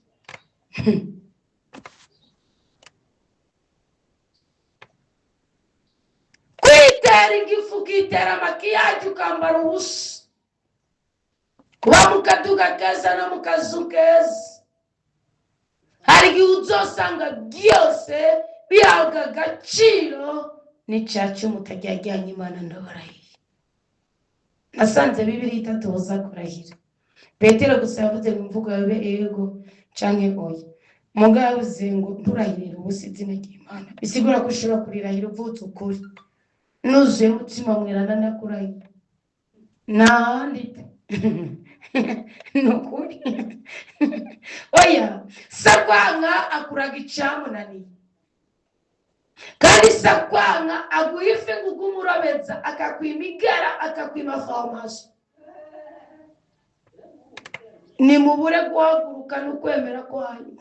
Kwitera igifu, ukitera makiyaje, ukambara ubusa, kuba mu kaduka keza no mu kazu keza, hari igihe uzosanga byose bihabwa agaciro n'icya cyuma utajyajyanye Imana. Ndabarahiye, nasanze Bibiliya itatubuza kurahira. Petero gusa yavuze ngo imvugo yawe ego canke oya. Mugabo yavuze ngo nturahirire ubusa izina ry'Imana, bisigura ko ushobora kurirahira uvutse ukuri nuzuye umutima mwerana ndakurahira ntahandi ni ukuri. Oya, sakwanga akuraga icyamunaniye, kandi sakwanga aguha ifi ngo ugume urobetsa, akakwima igara, akakwima farumasi. Nimubure guhaguruka no kwemera kwanyu.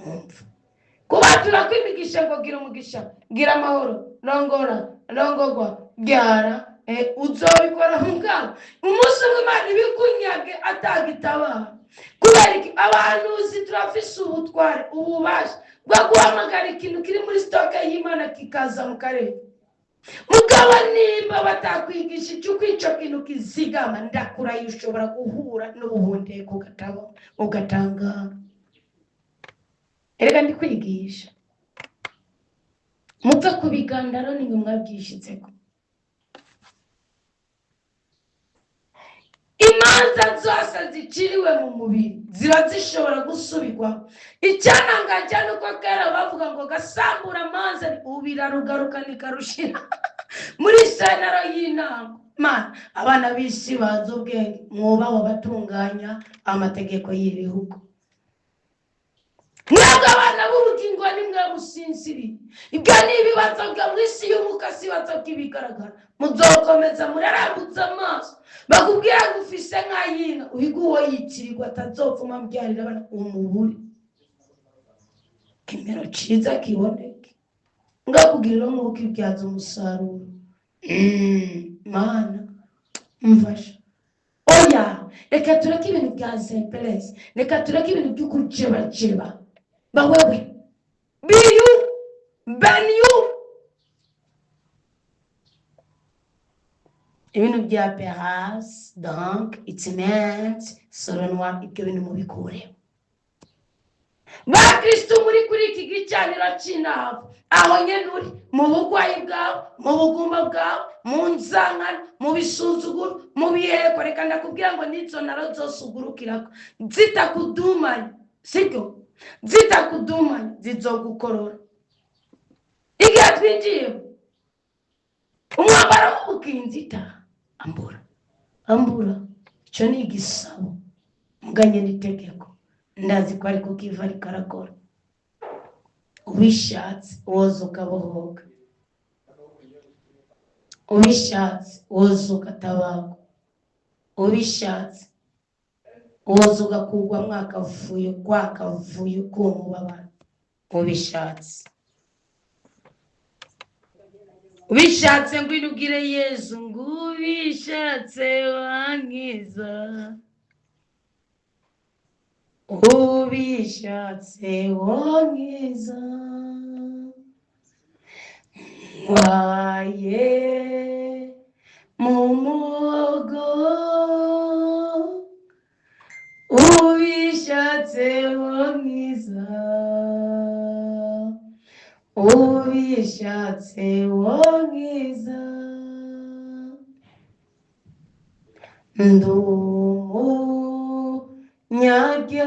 Kubatura kwimigisha ngo gira umugisha, gira amahoro, rongora, rongogwa, byara, uzobikora mugabo umunsi umwe Imana ibikunyage atagitabara. Kubera iki? Abahanuzi turafise ubutware, ububasha bwo guhamagara ikintu kiri muri sitoke y'Imana kikaza mu karere. Mugabo nimba batakwigisha icyo uko icyo kintu kizigama, ndakurahiye ushobora guhura n'ubuhundeko ugatangara. Erega ndi kwigisha, mupfe kubigandaro nimwe mwabyishitseko. Imanza zose ziciriwe mu mubiri ziba zishobora gusubirwa. Icyantangaje ni uko kera bavuga ngo gasambura amanza, ubu birarugaruka nikarushira muri sentaro y'inama. Mana, abana b'isi bazi ubwenge, mwubaho batunganya amategeko y'ibihugu. Mwebwe abana b'ubugingo nimwe musinziriye. Ibyo ni ibibazo byo mu isi y'umwuka, si ibibazo by'ibigaragara. Muzokomeza murarambutse amaso, bakubwira ngo ufise nka yina, uhiga uwo yitirirwa atazopfuma ambyarira abana, umubure. Ikimero ciza kiboneke, ngakugirira nk'uko ibyaza umusaruro. Mana mfasha. Oya, reka tureke ibintu bya zemperesi, reka tureke ibintu byo kujebajeba. Bawewe biyu beniyu ibintu bya perasi donc itiment soronwa, ibyo bintu mubikure. Ba Kristo muri kuri iki gicaniro cy'inama, aho nyene uri mu bugwayi bwawe, mu bugumba bwawe, mu nzankano, mu bisuzuguro, mu biheko, reka ndakubwira ngo n'izo naro zose ugurukirako zitakudumanya, sibyo? Zitakudumanya zizogukorora. Igihe twinjiye umwambaro w'ubukinzi ita ambura, ambura, icyo ni igisabo muganye n'itegeko. Ndazi ko ariko kiva ariko arakora. Ubishatse woza ukabohoka, ubishatse woza ugatabagwa, ubishatse woza ugakugwa mwakavuyo kwakavuyo k'umubabaro, ubishatse. Ubishatse ngwino ubwire Yezu ngo ubishatse wankiza, ubishatse wankiza, ndwaye mu muhogo, ubishatse wankiza, ubishatse wankiza, ndi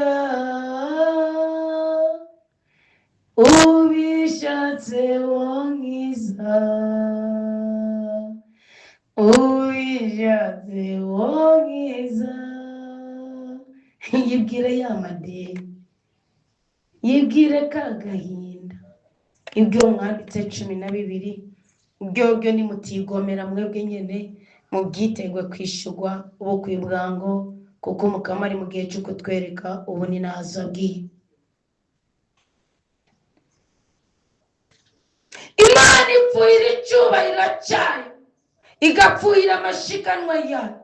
umunyabyaha, ubishatse wankiza, ubishatse wankiza. Yibwire ya madeni. Yibwire ka gahinda ibyo mwanditse 12 byo nimutigomera mwebwe nyene mubyitegwe kwishurwa ubukwi bwango, kuko Umukama ari mu gihe cyo kutwereka ubu ni nazo bwiwe. Imana ipfuhira icyubahiro cyayo, igapfuhira amashikanwa yayo,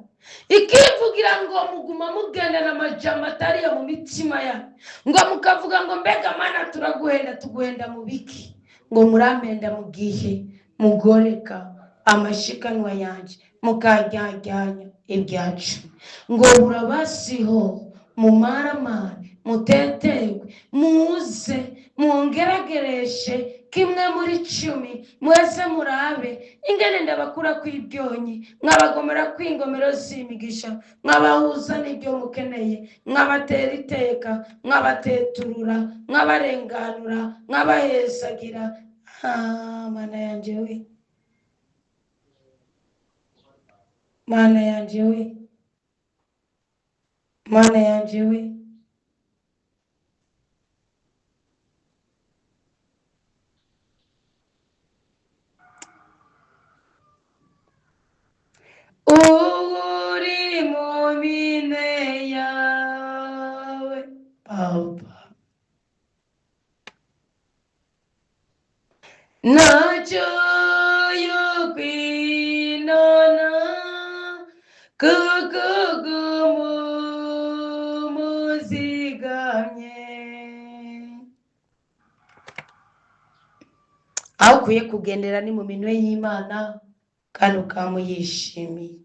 ikivugira ngo muguma mugendana amajambo atariyo mu mitima yayo, ngo mukavuga ngo mbega Mana turaguhenda, tuguhenda mu biki? Ngo murampenda mu gihe mugoreka amashikanwa yanjye, mukajyajyanya ibyacu, ngo burabasiho mumaramare, muteterwe, muze mungeragereshe kimwe muri 10, mwese murabe ingene ndabakura kw'ibyonyi, mwabagomera kw'ingomero z'imigisha, mwabahuza n'ibyo mukeneye, mwabatera iteka, mwabateturura, mwabarenganura, mwabahezagira. Mana yanje we, Mana yanje we, Mana yanje we. Uri mu minwe yawe Papa, ntacyo yokwinona, kuko umuzigamye. Aho ukwiye kugendera ni mu minwe y'Imana, kandi ukamuyishimiye.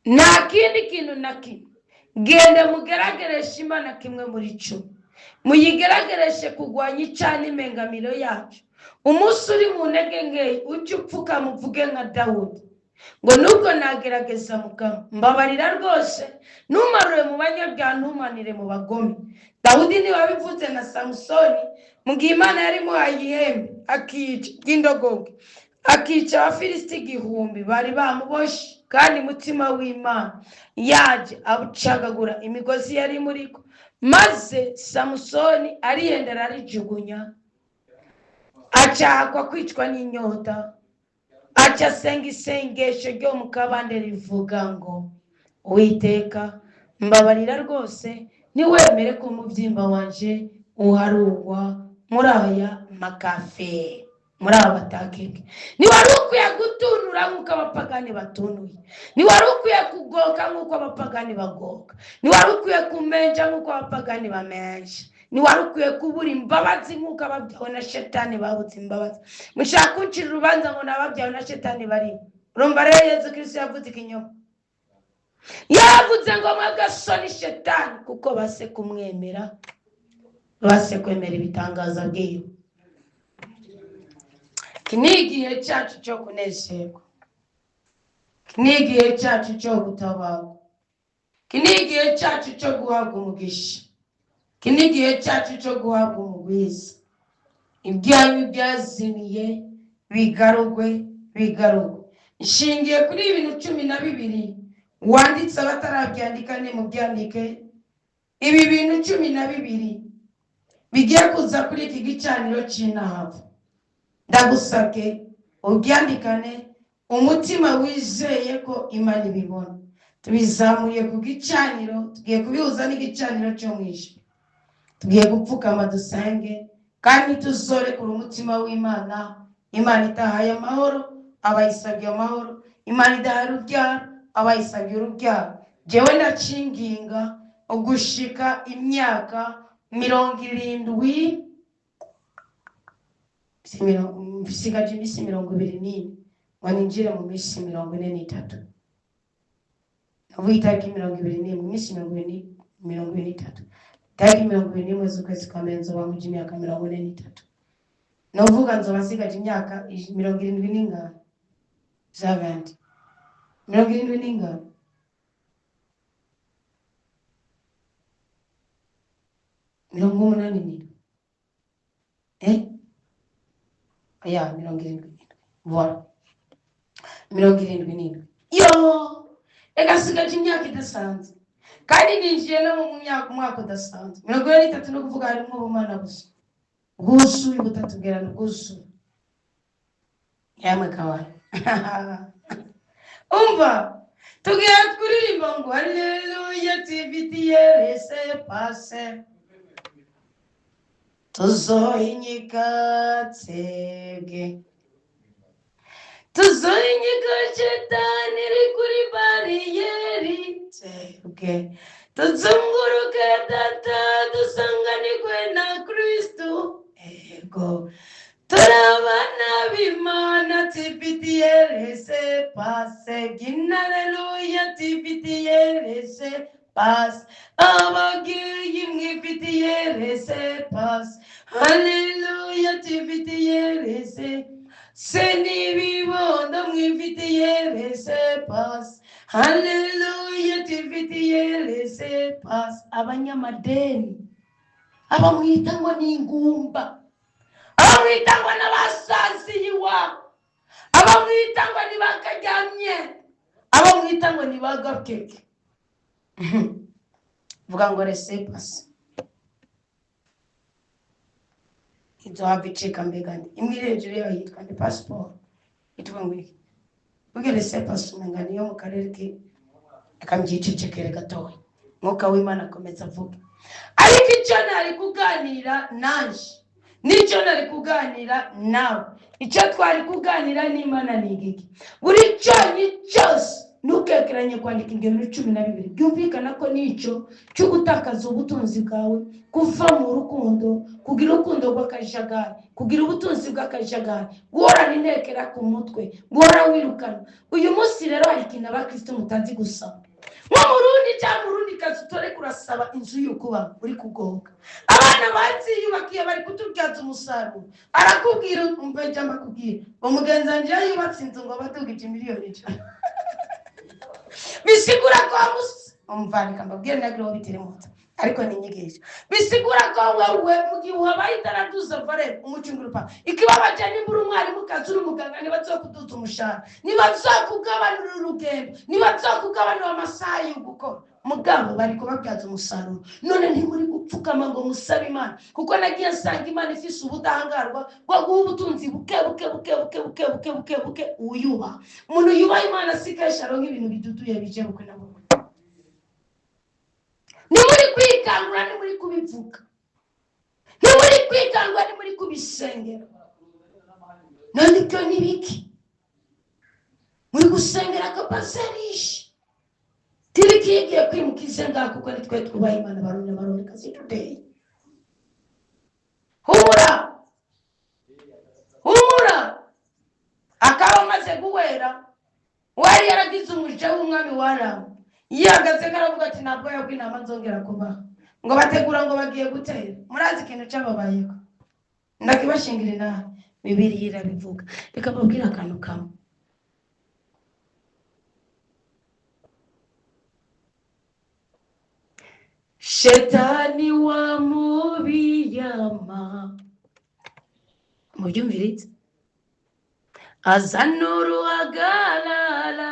Nta kindi kintu na kimwe. Genda mugeragereshe Imana kimwe muri 10, muyigeragereshe kurwanya icana imengamiro yacu. Umunsi uri mu ntege nkeya ujye upfukama uvuge nka Dawudi ngo nubwo nagerageza Mukama mbabarira rwose, ntumarure mu banyabyaha, ntumanire mu bagome. Dawudi ntiwabivuze na Samusoni mu gihe Imana yari imuhaye ihembe akica ry'indogobwe, akica Abafilisiti 1000 bari bamuboshe, kandi umutima w'Imana yaje abucagagura imigozi yari imuriko, maze Samusoni arihendera arijugunya, acahakwa kwicwa n'inyota, aca asenga isengesho ryo mu kabande rivuga ngo Uwiteka mbabarira rwose, ntiwemere ko umubyimba wanje uharugwa muri aya makafe, muri aba batakeke. Ntiwari ukwiye gutunura nk'uko abapagani batunuye, ntiwari ukwiye kugoka nk'uko abapagani bagoka, ntiwari ukwiye kumenja nk'uko abapagani bamenja, ntiwari ukwiye kubura imbabazi nk'uko ababyawe na shetani babuze imbabazi. Mushaka kuncira urubanza ngo ni ababyawe na shetani barimo. Urumva rero Yezu Kristo yavuze ikinyoma, yavuze ngo mwagasoni shetani, kuko base kumwemera, base kwemera ibitangaza bwiwe. Iki ni igihe cyacu cyo kunezerwa, iki ni igihe cyacu cyo gutabarwa, iki ni igihe cyacu cyo guhabwa umugisha, iki ni igihe cyacu cyo guhabwa umugwiza. Ibyanyu byazimiye bigarugwe, bigarugwe. Nshingiye kuri ibintu 12 wanditse, abatarabyandika ni mubyandike. Ibi bintu 12 bigiye kuza kuri iki gicaniro cy'inahavu, ndagusabye ubyandikane umutima wizeye ko Imana ibibona. Tubizamuye ku gicaniro, tugiye kubihuza n'igicaniro cyo mu ijuru, tugiye gupfukama dusenge, kandi tuzorekura umutima w'Imana. Imana itahaye amahoro abayisabye amahoro, Imana idahaye urubyaro abayisabye urubyaro. Jewe ndacinginga ugushika imyaka 70, nsigaje iminsi 24 ngo ninjire mu minsi 43. Ubu itariki 21, iminsi 23, itariki 21 z'ukwezi kwa mbere nzoba nkuje imyaka 43. Novuga nzoba nsigaje imyaka 70 n'ingano z'abandi, 70 n'ingano. 87. Ya, 77. Voilà. 77. Yo! Reka sigaje imyaka idasanzwe, kandi ninjiye no mu myaka, umwaka udasanzwe, 43. No kuvuga harimo ubumana gusa bwuzuye, ubutatu bwerana bwuzuye. Yamwe kawaye, umva, tugiye kuririmba ngo haleluya, tifitiye laissez-passer, tuzohinyika tsebwe, tuzohinyika shetani iri kuri bariyeri, tsebwe tuzunguruke data, dusanganirwe na Kristu. Ego, turabana b'Imana, tifitiye laissez-passer, gina haleluya, tifitiye laissez-passer, abagiye mwifitiye laissez-passer, haleluya, tifitiye laissez se n'ibibondo, mwifitiye laissez-passer, haleluya, tifitiye laissez-passer. Abanyamadeni, abamwita ngo ni ingumba, abamwita ngo n'abasaziye iwabo, abamwita ngo ni bakaryamye, abamwita ngo ni bagakeke, vuga ngo laissez-passer izohava icika. Mbega ndi imwe iri hejuru yayo yitwa ndi pasiporo yitwa ngo iki? Vuge laissez-passer, umenga niyo mu karere ke. Reka mbyicecekere gatoya, Mwuka w'Imana akomeza avuge. Ariko icyo nari kuganira nanje, nicyo nari kuganira nawe, icyo twari kuganira n'Imana ni igiki? Buri cyonyi cyose ntukekeranye kwandika ingero 12. Byumvikana ko n'icyo cyo gutakaza ubutunzi bwawe, kuva mu rukundo, kugira urukundo rw'akajagari, kugira ubutunzi bw'akajagari, guhorana intekera ku mutwe, guhora wirukana. Uyu munsi rero hari ikintu abakristo mutazi gusaba. Nko mu rundi cyangwa urundi kazi utore, kurasaba inzu y'ukuba uri kugoka. Abana baziyubakiye, bari kutubyaza umusaruro. Arakubwira, umva ijambo akubwira ngo mugenzi wanjye iyo yubatse inzu ngo badugije miliyoni 100, bisigura ko umva, reka mbabwire, nagire aho bitiri muto, ariko ni inyigisho. Bisigura ko wewe mu gihe uhabaye itaraduza valeur, umucungura upa ikibabaje. Nimba uri umwarimu kazi, uri umuganga, ntibazokuduza umushahara, ntibazokugabanurira urugendo, ntibazokugabanura amasaha yo gukora, mugabo bari kubabyaza umusaruro. None ntimuri gupfukama ngo musabe Imana? Kuko nagiye nsanga Imana ifise ubudahangarwa bwo guha ubutunzi buke buke buke buke buke buke buke buke uyubaha. Umuntu yubaha Imana si kenshi aronka ibintu biduduye bije bukwe na bukwe. Ntimuri kwikangura, ntimuri kubivuga, ntimuri kwikangura, ntimuri kubisengera. None ibyo ni biki? Muri gusengera akapaserishe tiriki igiye kwimuka ize ngaha, kuko nitwe twubaha Imana. Barundi, Barundi kazi today, humura, humura. Akaba amaze guhera, wari yaragize umuja w'umwami wa Aramu, yihagaze karavuga ati: "Ntabwo bw'intama nzongera kubaha." Ngo bategura ngo bagiye gutera. Murazi ikintu cyababayeho? Ndakibashingira inaha, Bibiliya irabivuga. Reka mbabwire akantu kamwe. Shetani wa mubiyama, mubyumviritse, azana uruhagarara,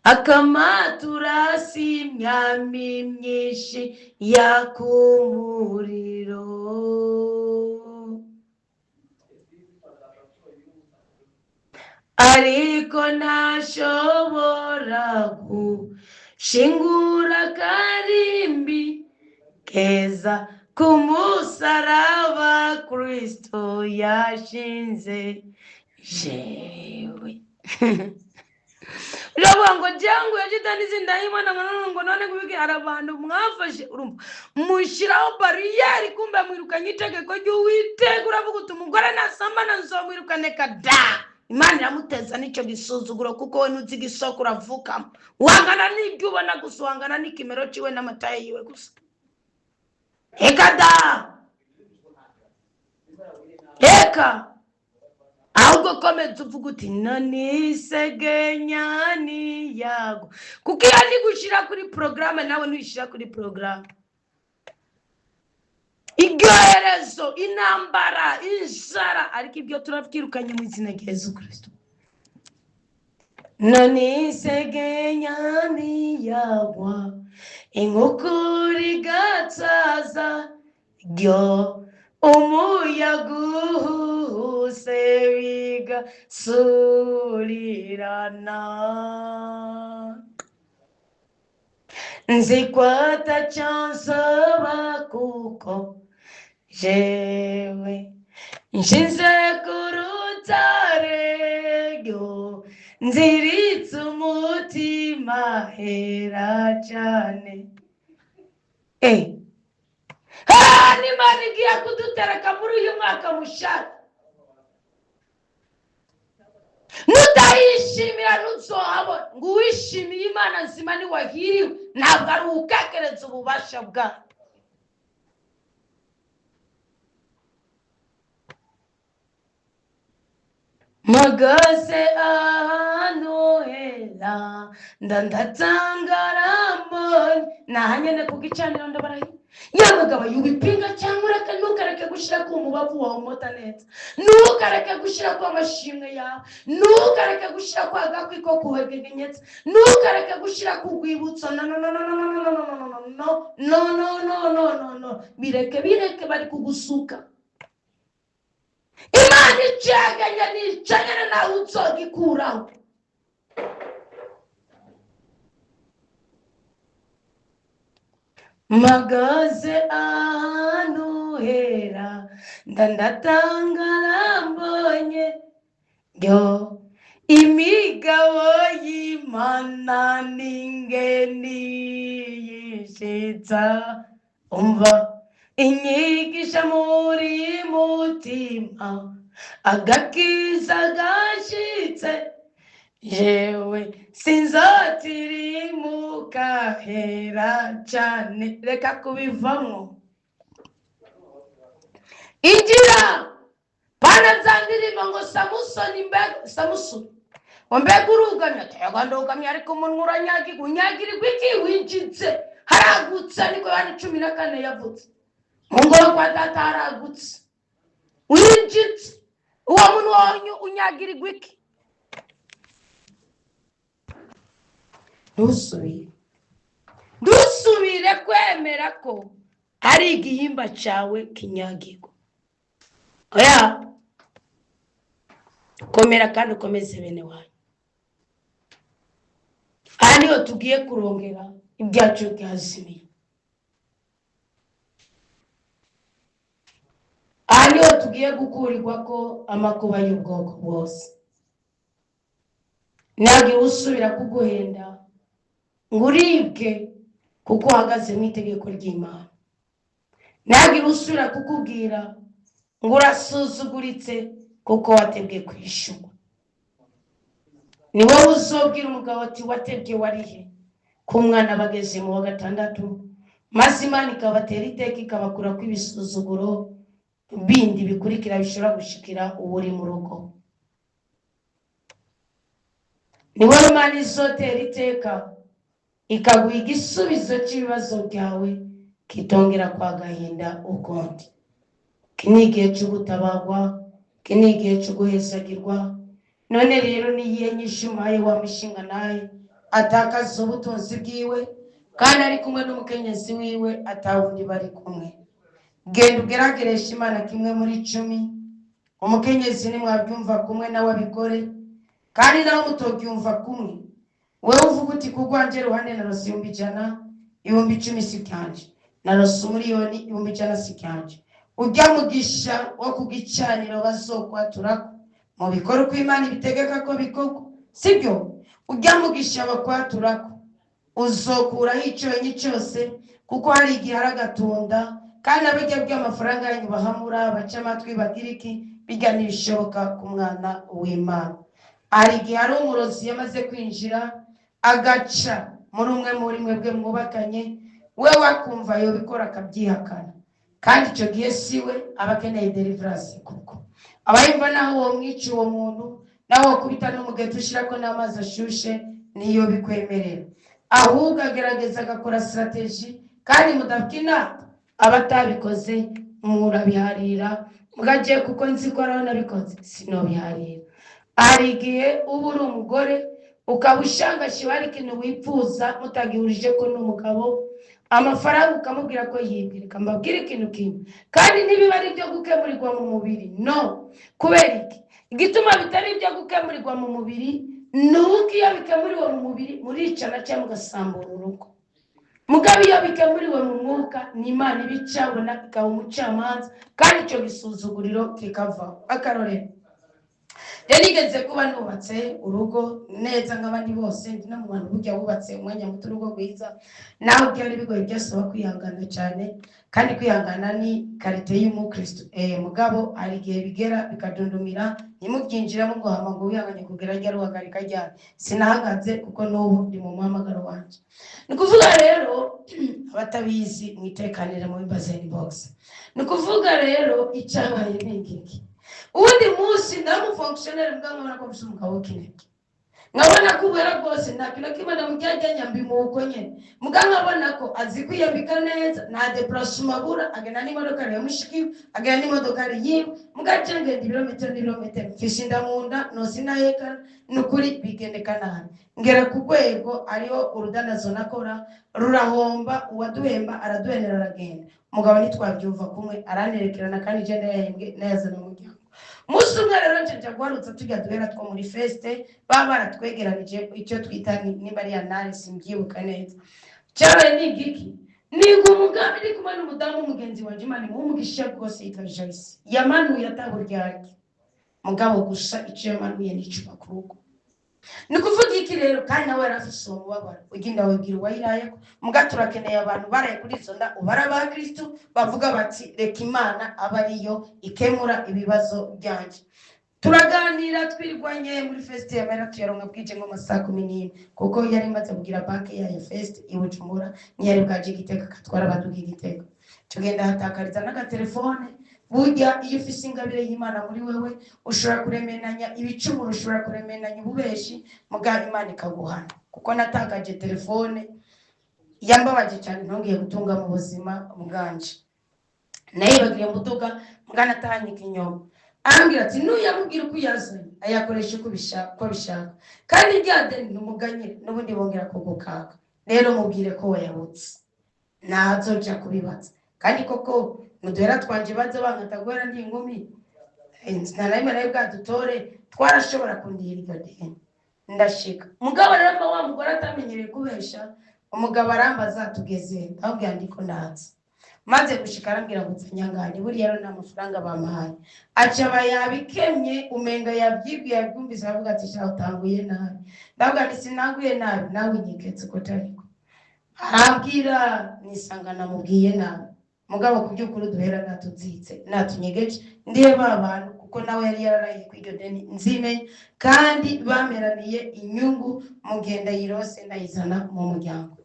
akamaturasi imyami myinshi yaka umuriro, ariko ntashobora gushingura akarimbi keza ku musaraba Kristo yashinze. Jewe uravuga ngo jangu ya shitani zindayimana, ngo none, ngo none kubiki? Hari abantu mwafashe, urumva, mushyiraho bariyeri, kumbe mwirukanye itegeko ry'Uwiteka. Uravuga uti: "Umugore nasambana nzomwirukane." Kada Imana iramuteza n'icyo gisuzuguro, kuko we ntuzi igisoko uravukamo. Uhangana n'ibyo ubona gusa, uhangana n'ikimero ciwe n'amataye yiwe gusa. Reka da, reka. Ahubwo komeza uvuga uti: "Nanisegenya niyago," kuko iyo ndi gushyira kuri porogaramu, nawe ntuyishyira kuri porogaramu. Ibyorezo, intambara, inzara, ariko ibyo turabyirukanye mu izina rya Yesu Kirisito. None isegenya ntiyagwa, inkukura igatsaza, ryo umuyaga uhuse bigasurirana. Nzi ko atacansaba kuko jewe nshinze ku rutare, ryo nziritse umutima hera cyane. N'Imana igiye kudutereka muri uyu mwaka mushaka, nutayishimira ntuzohabona. Ngo uwishimiye Imana nzima niwahiriwe, ntabwo ari uwukekereza ububasha bwayo. Mpagaze ahantu hera ndandatangara mbonye nahanyene ku gicaniro, ndabarahiye nyamugabo yubipinga cyangwa ureke. Ntukareke gushyira ku mubavu wawe umota neza, ntukareke gushyira ku amashimwe yawe, ntukareke gushyira ku agakwi ko kuhegegenyetsa, ntukareke gushyira ku rwibutso. No, no, no, no, no, no, no, no, no, no, no, no, no, no, no, bireke, bireke, bari kugusuka. Imana icegenya nicegene, nawe uzogikuraho. Mpagaze ahantu hera ndandatangara mbonye yo imigabo y'Imana n'ingeni yishitsa, umva inyigisha muri mutima agakiza gashitse, yewe sinzotirimuka hera cyane. Reka kubivamo, injira pana za ndirimbo ngo Samusoni, mbega Samusoni ngo mbega urugamye, atega ndugamye, ariko umunwa uranyagirwa. Unyagirirwa iki? Winjitse haragutse. Niko Yohana 14 yavutse mu ngoro kwa data haragutse. Winjitse uwo munwa wanyu unyagirirwa iki? Ntusubire, ntusubire kwemera ko ari igihimba cyawe kinyagirwa. Oya, komera kandi ukomeze bene wanyu. Aha niho tugiye kurongera ibyacu byazimiye, aha niho tugiye gukurirwa ko amakuba y'ubwoko bwose. Ntabwo usubira kuguhenda ngo uribwe kuko uhagaze mu itegeko ry'Imana. Ntabwo usubira kukubwira ngo urasuzuguritse kuko watebwe kwishyurwa. Ni wowe uzobwira umugabo ati watebwe warihe ko umwana bageze mu wa gatandatu, maze Imana ikabatera iteka ikabakura ko ibisuzuguro bindi bikurikira bishobora gushikira uwo uri mu rugo. Ni wowe Imana izotera iteka ikaguha igisubizo cy'ibibazo byawe kitongera kwa gahinda ukundi. Iki ni igihe cyo gutabagwa, iki ni igihe cyo guhezagirwa. None rero niyihe nyinshi umpaye wa mishinga naye atakaza ubutunzi bwiwe kandi ari kumwe n'umukenyezi wiwe atawundi bari kumwe? Genda ugeragereshe Imana kimwe muri 10, umukenyezi nimwabyumva kumwe nawe abikore, kandi nawe mutobyumva kumwe, wewe uvuga uti kugwanje ruhande narose 100,000, 10,000 si byanje, narose 1,000,000, 100,000 si byanje. Ujya mugisha wo kugicaniro bazokwaturako mu bikora uko Imana ibitegeka ko bikorwa, sibyo? Ujya mugisha bakwaturako uzokuraho icyonyi cyose, kuko hari igihe hari agatunda kandi abijya by'amafaranga yanyu bahamura baca amatwi bagira iki, bijya ntibishoboka ku mwana w'Imana. Hari igihe hari umurozi yamaze kwinjira agaca muri umwe muri mwebwe mwubakanye, we wakumva yobikora akabyihakana, kandi icyo gihe si we aba akeneye deliverance, kuko aba yumva naho uwo mwica uwo muntu, naho wakubita n'umugeto ushyirako n'amazi ashushe niyo bikwemerera, ahubwo agerageza agakora strategy kandi mudakina. Abatabikoze murabiharira, mugaje kuko nzi ko araho nabikoze sinobiharira. Hari igihe uba uri umugore ukaba ushangashiwe, hari ikintu wifuza mutagihurije ko n'umugabo, amafaranga ukamubwira ko yibwe. Reka mbabwire ikintu kimwe, kandi ntibiba ari ibyo gukemurirwa mu mubiri. No kubera iki? Igituma bitari ibyo gukemurirwa mu mubiri ni uko iyo bikemuriwe mu mubiri muricana cyangwa mugasambura urugo. Mugabo iyo bikemuriwe mu mwuka, ni Imana ibicabona, ikaba umucamanza, kandi icyo gisuzuguriro kikavaho. Akarorero, rero nigeze kuba nubatse urugo neza nk'abandi bose, ndi no mu bantu burya wubatse umwanya muto urugo rwiza, naho byari bigoye, byasaba kwihangana cyane, kandi kwihangana ni qualité y'umukristo. Mugabo hari igihe bigera bikadundumira, ntimubyinjiramo ngo hama ngo wihangane kugera ryari, uhagarika ryari. Sinahagaze kuko n'ubu ndi mu muhamagaro wanje. Ni ukuvuga rero, abatabizi mwitekanire muri bazeni box. Ni ukuvuga rero, icyabaye ni ingiki? Uwundi munsi ndamufonctionnaire, mbwa nkabona ko mfise umugabo w'ikinege, nkabona ko ubera bwose nta kintu kimwe ndamujyajya nyambimuko nyene, mbwa nkabona ko azi kwiyambika neza, nta déplacement abura, agenda n'imodoka ya mushikiwe, agenda n'imodoka yiwe. Mbwa je ngenda ibirometero n'ibirometero, mfise inda mu nda nosinahekana, ni ukuri bigendeka nabi. Ngera ku rwego ariho urudanazo nakora rurahomba, uwaduhemba araduhenera aragenda. Umugabo ntitwabyumva kumwe, aranerekerana, kandi je ndayahembwe nayazana mu muryango. Umunsi umwe rero nje nja guharutsa tujya duhera two muri feste baba baratwegeranije, icyo twita nimba ari anare, simbyibuka neza. Cyabaye ni igiki? Niga umugambi ndi kumwe n'umudamu w'umugenzi wanje, Imana imuhe umugisha rwose, yitwa Joyce. Yamanuye ataburyarya, mugabo gusa icyo yamanuye ni icubaka urugo. Ni ukuvuga iki rero? Kandi nawe yari afise uwo mubabaro, ugenda wibwira uwayirayeko. Muga turakeneye abantu baraye kuri izo nda, ubara ba Kristu bavuga bati: "Reka Imana abe ariyo ikemura ibibazo byanjye." Turaganira, twirwanye muri feste ya mera, tuyaronka bwije nko masaha 11, kuko yari imaze kugira banki yayo feste i Bujumbura, ntiyari bwaje Igitega, katwara abaduga Igitega. Tugenda hatakariza n'agatelefone. Burya iyo ufise ingabire y'Imana muri wewe, ushobora kuremenanya ibicumuro, ushobora kuremenanya ububeshi, mugabo Imana ikaguhana. Kuko natakaje telefone yambabaje cyane, ntongeye gutunga mu buzima bwanje, nayibagiriye muduga, mugana atahanye ikinyoma. Arambwira ati: "Nuyamubwira uko uyazanye, ayakoresha uko abishaka, kandi rya deni ntumuganyire, n'ubundi bongera kugukaka. Rero mubwire ko wayabutse, ntazoja kubibaza." Kandi koko muduhera twanje baza bankata guhera ndi inkumi, nta na rimwe nawe bwadutore twarashobora kundihira iryo deni. Ndashika, mugabo rero mba wa mugore atamenyereye kubesha. Umugabo arambaza: "Tugeze?" Ndamubwira ndiko ndaza. Maze gushika arambwira ngo nzanyangane, buriya rero nta mafaranga bamuhaye. Aca aba yabikemye, umenga yabyibwiye, yabyumvise, aravuga ati: "Sha, utanguye nabi." Ndavuga nti: "Sinanguye nabi, nawe unyiketse uko tariko." Arambwira, nisanga namubwiye nabi. Mugabo ku by'ukuri duhera natuzitse natunyegeje, ndiye ba bantu, kuko nawe yari yararahiye ku iryo deni nzimenye, kandi bameraniye inyungu mu gihe ndayirose ndayizana mu muryango.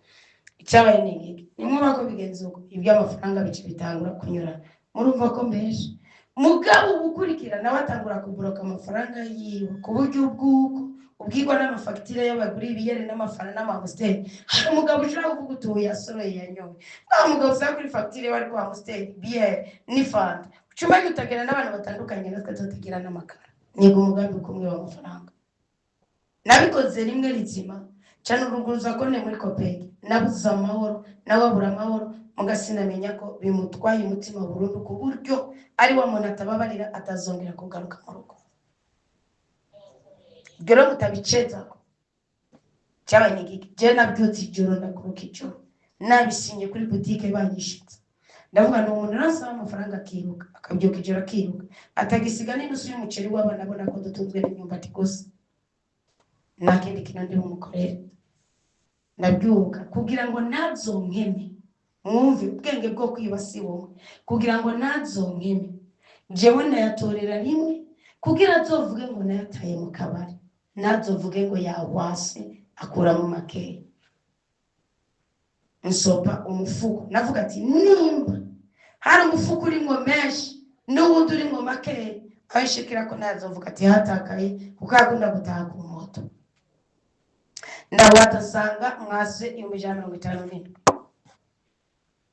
Icyabaye ni iki? Nimwumva ko bigenze uko, iby'amafaranga bice bitangura kunyurana. Murumva ko mbeshe? Mugabo ugukurikira nawe atangura kuburoka amafaranga yiwe, ku buryo bw'uko ubwirwa n'amafagitire y'abagura ibiyeri n'amafana n'ama Amstel. Hari umugabo ushobora kuvuga uti: "Ubu yasoroye, yanyoye." Wa mugabo usanga kuri fagitire bari kwa Amstel, biyeri n'ifanta. Ucumanye utagenda n'abantu batandukanye, natwe tutagira n'amakara. Niga umugambi kumwe w'amafaranga, nabikoze rimwe rizima cyane, uruguruza konte muri COPEC, nabuze amahoro, nawe abura amahoro. Mugasinamenya ko bimutwaye umutima burundu, ku buryo ari wa muntu atababarira, atazongera kugaruka mu rugo. Ibyo rero mutabicezako. Cyabaye ni igiki? Jewe nabyutse ijoro, ndakuruka ijoro, nabisinye kuri butike banyishutse. Ndavuga ni umuntu arasaba amafaranga akiruka, akabyuka ijoro akiruka, atagisiga n'inusu y'umuceri w'abana. Abona ko dutunzwe n'imyumbati gusa, nta kindi kintu ndi bumukorere. Ndabyuka kugira ngo ntazonkeme. Mwumve ubwenge bwo kwiba si bumwe. Kugira ngo ntazonkeme, jewe ndayatorera rimwe, kugira azovuge ngo nayataye mu kabari, ntazovuge ngo yawase akura mu makeya. Nsopa umufuko, navuga ati: "Nimba hari umufuko urimwo menshi n'uwundi urimwo makeya, aho nshikira ko ntazovuga ati hatakaye," kuko yakunda gutaha ku moto. Ndawata, asanga mwase 157,000.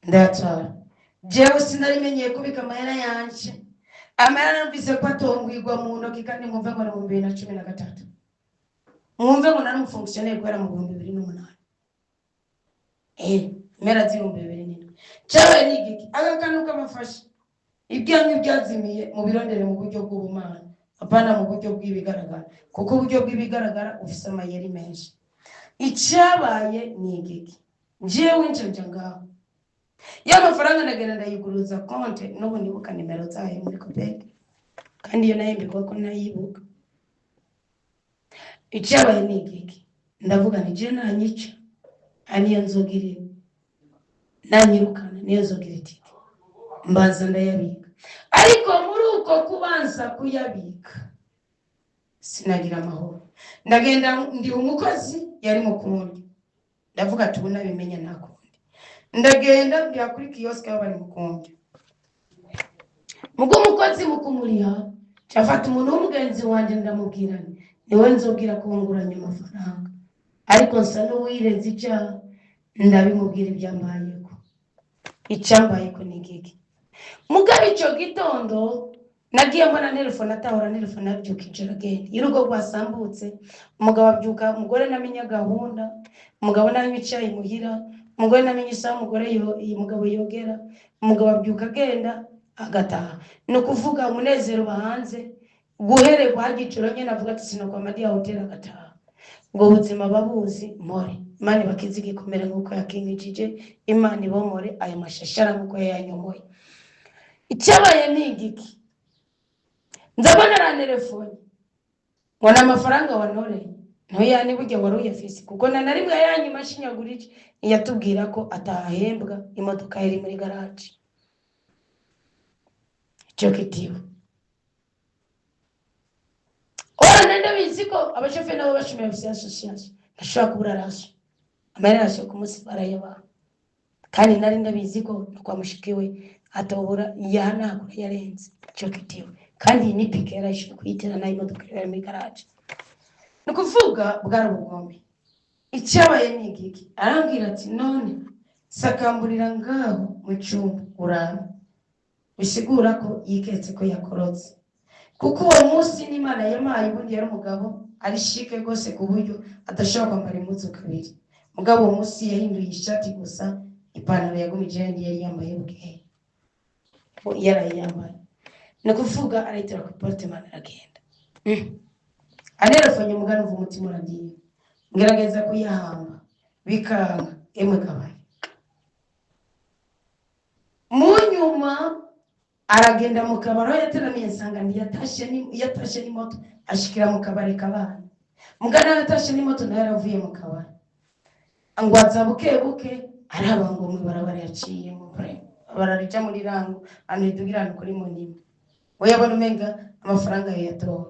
Ndayatwara. Jewe sinarimenyeye kubika amahera yanje. Amahera numvise ko atongwirwa mu ntoki, kandi mwumve ngo ni mu 2013, mwumve ngo nari umufonctionnaire guhera mu 2008, impera z'2007. Cyabaye ni igiki? Aka kantu kabafasha ibyanyu byazimiye mu birondere mu buryo bw'ubumana, apana mu buryo bw'ibigaragara, kuko uburyo bw'ibigaragara ufise amayeri menshi. Icyabaye ni igiki? Njyewe nca ngaho ya mafaranga, ndagenda ndayiguruza konte. N'ubu nibuka nimero zayo muri COOPEC, kandi iyo nahembirwa ko nayibuka. Icyabaye ni igiki? Ndavuga nti je nanyica, aha niyo nzoga irimo, nanyirukana niyo nzogira itike. Mbanza ndayabika, ariko muri uko kubanza kuyabika sinagira amahoro. Ndagenda ndi umukozi yari mu kundi, ndavuga ati ubu nabimenya nta kundi. Ndagenda ndiha kuri kiosque aho bari mu kundi, mugo umukozi mu kumuriha cafata umuntu w'umugenzi wanje, ndamubwira nti niwe nzobwira ko nguranye amafaranga, ariko nsa n'uwireze icyaha. Ndabimubwira ibyambayeko. Icyambayeko ni igiki? Mugabo icyo gitondo nagiye mbona telefone atahora telefone, abyuka ijoro agenda. Iyo urugo rwasambutse, umugabo abyuka, umugore ntamenya gahunda, umugabo nanywa icyayi muhira, umugore ntamenya isaha umugore umugabo yogera, umugabo abyuka agenda agataha. Ni ukuvuga umunezero uba hanze guhererwa harya ijoro nyine, avuga ati sinokwama ndi hoteli, agataha. Ubwo buzima babuzi more. Imana ibakize igikomere nk'uko yakinkijije, Imana ibomore ayo mashashara nk'uko yayanyomoye. Icyabaye ni igiki? Ndabona arantelefone ngo ni amafaranga wanoreye ntuyane, burya wari uyafise, kuko na na rimwe yanyuma ashinyagurije yatubwira ko atahembwa, imodoka yari muri garaje. Icyo kitiwe ora ndabizi ko abashoferi nabo bashomeye bafise association, ntashobora kubura ration, amahera ration ku munsi barayabaha, kandi nari ndabizi ko no kwa mushiki we atobura yahanagura yarenze. Icyo kitiwe kandi iyi ni pike yarayishoboye kuyitera nayo imodoka yari muri garaje. Ni ukuvuga bwari ubugome. Icyabaye ni igiki? Arambwira ati none sakamburira ngaho mu cyumba urabe, bisigura ko yiketse ko yakorotse, kuko uwo munsi n'Imana yamuhaye. Ubundi yari umugabo ari chic rwose, ku buryo adashobora kwambara impuzu kabiri. Mugabo uwo munsi yahinduye ishati gusa, ipantaro yagumije yandi yari yambaye bukeye yarayambaye. Ni ukuvuga arayitera ku portemonnaie, aragenda. Anerefonye mugana uva umutima uragiye, ngerageza kuyahamba bikanga. Emwe kabaye mu nyuma aragenda mu kabari aho yateramiye, nsanga ntiyatashe yatashe n'imoto, ashikira mu kabari kabana. Mugana yatashe n'imoto nawe yaravuye mu kabari, ngo aza buke buke araba ngo mw'ibarabara yaciye mu bararija muri rango ahantu ridugira ahantu kuri munini, we yabona umenga amafaranga yayatowe.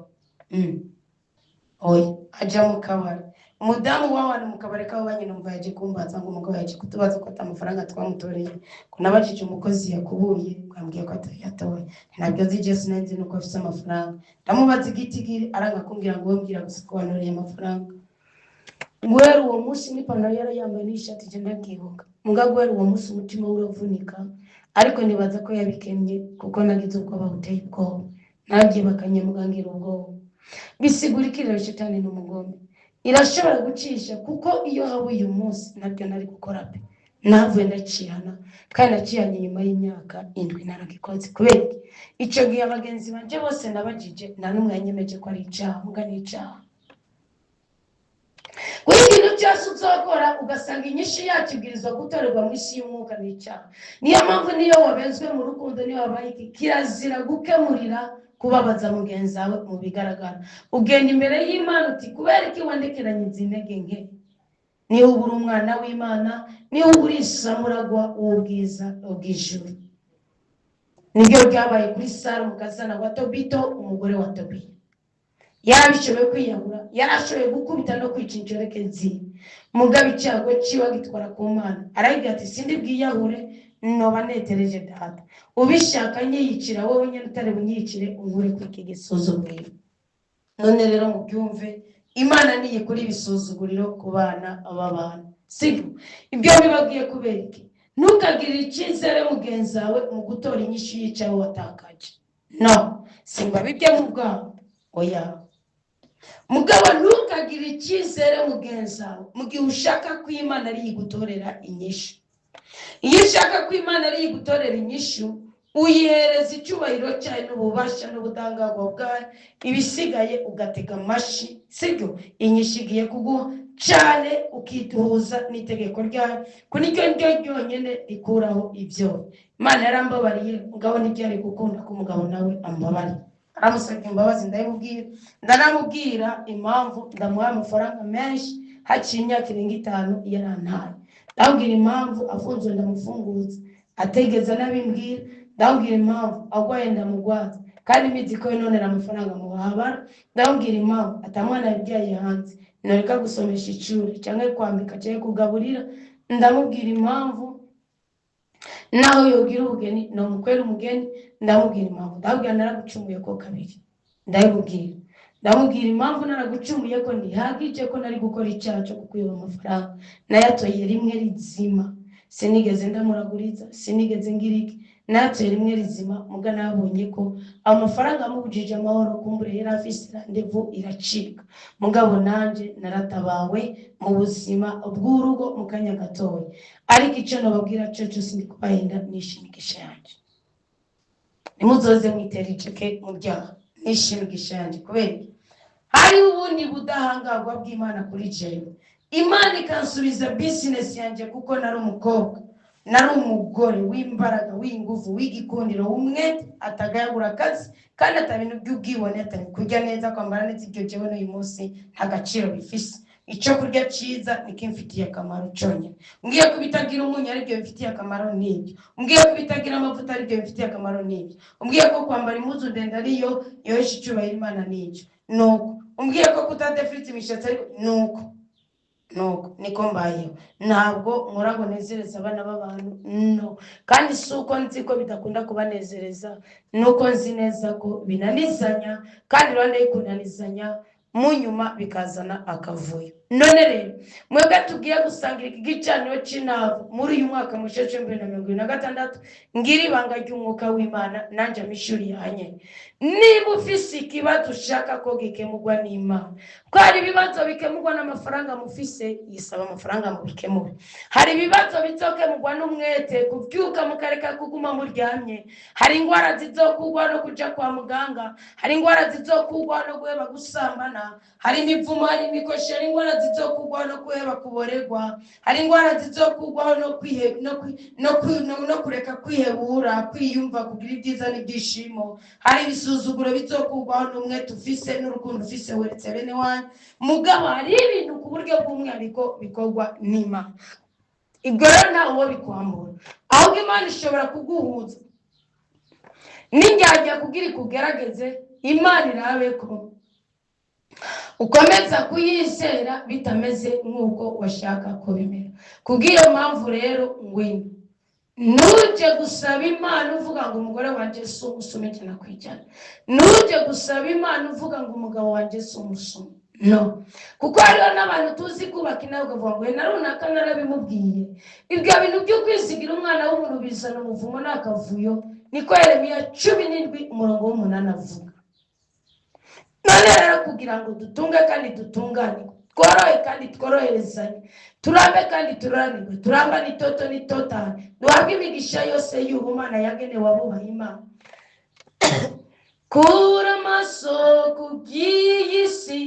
Oya, aja mu kabari. Umudamu w'abantu mu kabari kabo banyine numva yaje kumbaza ngo umugabo yaje kutubaza ko ata amafaranga twamutoreye, ko nabajije umukozi yakubuye ngo ko atayatoye. Ntabyo nzi je, sinzi nuko afise amafaranga. Ndamubaza igitigiri, aranga kumbwira ngo wowe mbwira gusa ko wantoreye amafaranga. Guhera uwo munsi n'ipantaro yari yambaye n'ishati je ndabyibuka. Muga guhera uwo munsi umutima we uravunika, ariko nibaza ko yabikemye, kuko nagize ubwoba buteye ubwoba, nabyibakanye mugangira ubwoba. Bisigura iki rero? Shitani ni umugome, irashobora gucisha, kuko iyo haba uyu munsi nabyo nari gukora pe. Navuye ndacihana, kandi nacihanye nyuma y'imyaka 7 naragikoze. Kubera iki? Icyo gihe abagenzi banje bose nabajije, nta n'umwe yanyemeje ko ari icyaha. Muga ni icyaha. Kuko ikintu cyose uzokora ugasanga inyishu yacyo ibwirizwa gutorerwa mu isi y'umwuka, ni icyaha. Niyo mpamvu niyo wabenzwe mu rukundo, niyo wabaye iki, kirazira gukemurira kubabaza mugenzi wawe mu bigaragara. Ugenda imbere y'Imana uti kubera iki wandekeranye izi ntege nke? Niba ubura umwana w'Imana, niba ubura isamuragwa w'ubwiza bw'ijuru. Nibyo byabaye kuri Sara umukazana wa Tobito, umugore wa Tobiya. Yarabishoboye kwiyahura, yarashoboye gukubita no kwica inshoreke ziwe, mugabo icyago ciwe agitwara ku Mana. Arayibwira ati sindi bwiyahure, noba netereje data, ubishaka nyiyicira wowe nyine, utari bunyiyicire unkure kuri iki gisuzuguriro. None rero mubyumve, Imana niyikura ibisuzuguriro ku bana b'abantu, sibyo? Ibyo bibabwiye kubera iki? Ntukagirire icyizere mugenzi wawe mu gutora inyishu y'icyawe watakaje. No, simbabibye mu bwawe, oya. Mugabo ntukagire icyizere mugenzi wawe mu gihe ushaka ko Imana ari igutorera inyishu. Iyo ushaka ko Imana ari igutorera inyishu, uyihereza icyubahiro cyayo n'ububasha n'ubudahangarwa bwayo, ibisigaye ugatega amashi, sibyo? Inyishu igiye kuguha cyane, ukituhuza n'itegeko ryayo, ko niryo ryo ryonyine rikuraho ibyo. Imana yarambabariye, mugabo ntibyari gukunda ko umugabo nawe ambabariye. Aramusabye imbabazi, ndabimubwira, ndanamubwira impamvu ndamuha amafaranga menshi haciye imyaka irenga 5 yarantaye. Ndamubwira impamvu afunzwe ndamufunguza, ategeza n'abimbwira. Ndamubwira impamvu agwaye ndamugwaza, kandi imizi ko yononera amafaranga mu bahabara. Ndamubwira impamvu atamwana yabyaye hanze, noreka gusomesha ishuri cyangwa kwambika cyangwa kugaburira. Ndamubwira impamvu naho yogira ubugeni nomukwera umugeni. Ndamubwira impamvu, ndamubwira naragucumuye ko kabiri, ndabimubwira. Ndamubwira impamvu naragucumuye ko ntihagije ko nari gukora icyaha cyo kukwiba amafaranga, nayatoye rimwe rizima, sinigeze ndamuraguriza, sinigeze ngira iki, nayatoye rimwe rizima. Muga nabonye ko amafaranga amubujije amahoro, kumbure yari afise randevu iracika. Mugabo nanje naratabawe mu buzima bw'urugo mu kanya gatoya. Ariko icyo nababwira cyo cyose, ndi kubahenda, nishimisha yanjye. Nimuzoze mwitera iceke mu byaha, nishimisha yanjye. Kubera iki? Hari ubundi budahangarwa bw'Imana kuri jewe. Imana ikansubiza business yanjye, kuko nari umukobwa, nari umugore w'imbaraga, w'ingufu, w'igikundiro, w'umwete, atagayagura akazi, kandi atabintu by'ubwibone, atari kurya neza, kwambara neza. Ibyo jewe n'uyu munsi nta gaciro bifise. Icyo kurya cyiza nikimfitiye akamaro cyonyine. Mbwiye ko bitagira umunyu aribyo bifitiye akamaro, nibyo. Mbwiye ko bitagira amavuta aribyo bifitiye akamaro, nibyo. Umbwiye ko kwambara impuzu ndende ariyo yohesha icyubahiro Imana, nibyo. Nuko umbwiye ko kutadefiriza imishatsi ariko nuko nuko niko mbayeho. Ntabwo nkora ngo nezereze abana b'abantu, no. Kandi si uko nzi ko bidakunda kubanezereza, nuko nzi neza ko binanizanya, kandi iruhande y'ukunanizanya mu nyuma bikazana akavuyo. None rero mwebwe tugiye gusangira iki gicaniro cy'inavu muri uyu mwaka mushya 2026, ngira ibanga ry'umwuka w'Imana nanjye amishuri yanye. Niba ufise ikibazo ushaka ko gikemurwa n'Imana, ko hari ibibazo bikemurwa n'amafaranga mufise, yisaba amafaranga mubikemure. Hari ibibazo bizokemurwa n'umwete, kubyuka mukareka kuguma muryamye. Hari indwara zizokugwa no kuja kwa muganga, hari indwara zizokugwa no guheba gusambana, hari imivumo, hari imikoshi, hari indwara zizokugwaho no guheba kuboregwa, hari indwara zizokugwaho no kureka kwihebura, kwiyumva, kugira ibyiza n'ibyishimo. Hari ibisuzuguro bizokugwaho n'umwete ufise n'urukundo ufise weretse bene wanyu. Mugabo hari ibintu ku buryo bw'umwihariko bikorwa n'Imana. Ibyo rero ntawe uwo bikwambura, ahubwo Imana ishobora kuguhuza n'indyarya kugira ikugerageze. Imana irabe ko ukomeza kuyizera bitameze nk'uko washaka ko bimera. Kubw'iyo mpamvu rero, ngwino, ntujye gusaba Imana uvuga ngo umugore wanjye si umusuma 100%. Ntujye gusaba Imana uvuga ngo umugabo wanjye si umusuma, no. Kuko hariho n'abantu tuzi kubaka inawe, ukavuga ngo na runaka narabimubwiye. Ibyo bintu byo kwizigira umwana w'umuntu bizana umuvumo n'akavuyo. Niko Yeremiya 17 umurongo w'8 avuga. None rero kugira ngo dutunge kandi dutungane, tworohe kandi tworoherezanye, turambe kandi turanirwe, turambane itoto n'itotane, duhabwe imigisha yose y'ubumana yagenewe abubaha Imana. Kura amaso ku by'iyi si,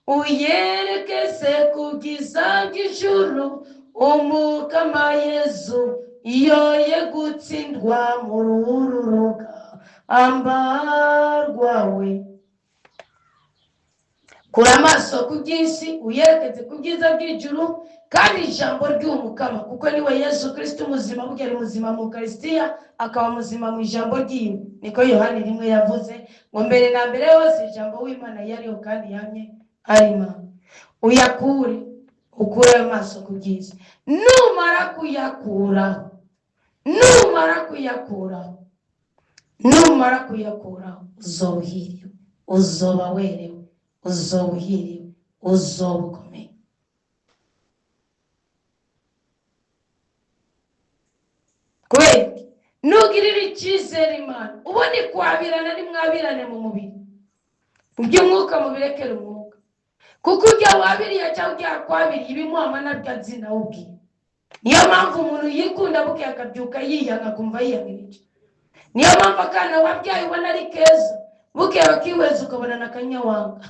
uyerekeze ku bwiza bw'ijuru. Umukama Yezu yoye gutsindwa muri uru rugamba rwawe. Kura amaso ku by'isi, uyerekeze ku byiza by'ijuru, kandi ijambo ry'umukama, kuko niwe Yesu Kristo muzima, burya ari muzima mu Ukarisitiya, akaba muzima mu ijambo ryiwe. Niko Yohani 1 yavuze ngo mbere na mbere hose ijambo w'Imana yariho, kandi yamye ari Imana. Uyakure, ukure ayo maso ku byiza. Numara kuyakuraho, numara kuyakuraho, numara kuyakuraho, uzoba uhiriwe, uzoba werewe, uzoba uhiriwe, uzoba ukomeye. Kubera iki? Nugirira icyizere Imana, ubone kwabirana nimwabirane mu mubiri, iby'umwuka mubirekere umwuka, kuko ujya wabiriye cyangwa ujya kwabiriye ibimuhama nabyo azi nawe ubwiwe. Niyo mpamvu umuntu yikunda buke akabyuka yiyanga, akumva yiyangirije. Niyo mpamvu akana wabyaye ubona ari keza, bukeye bakiweza ukabona na kanyawanga.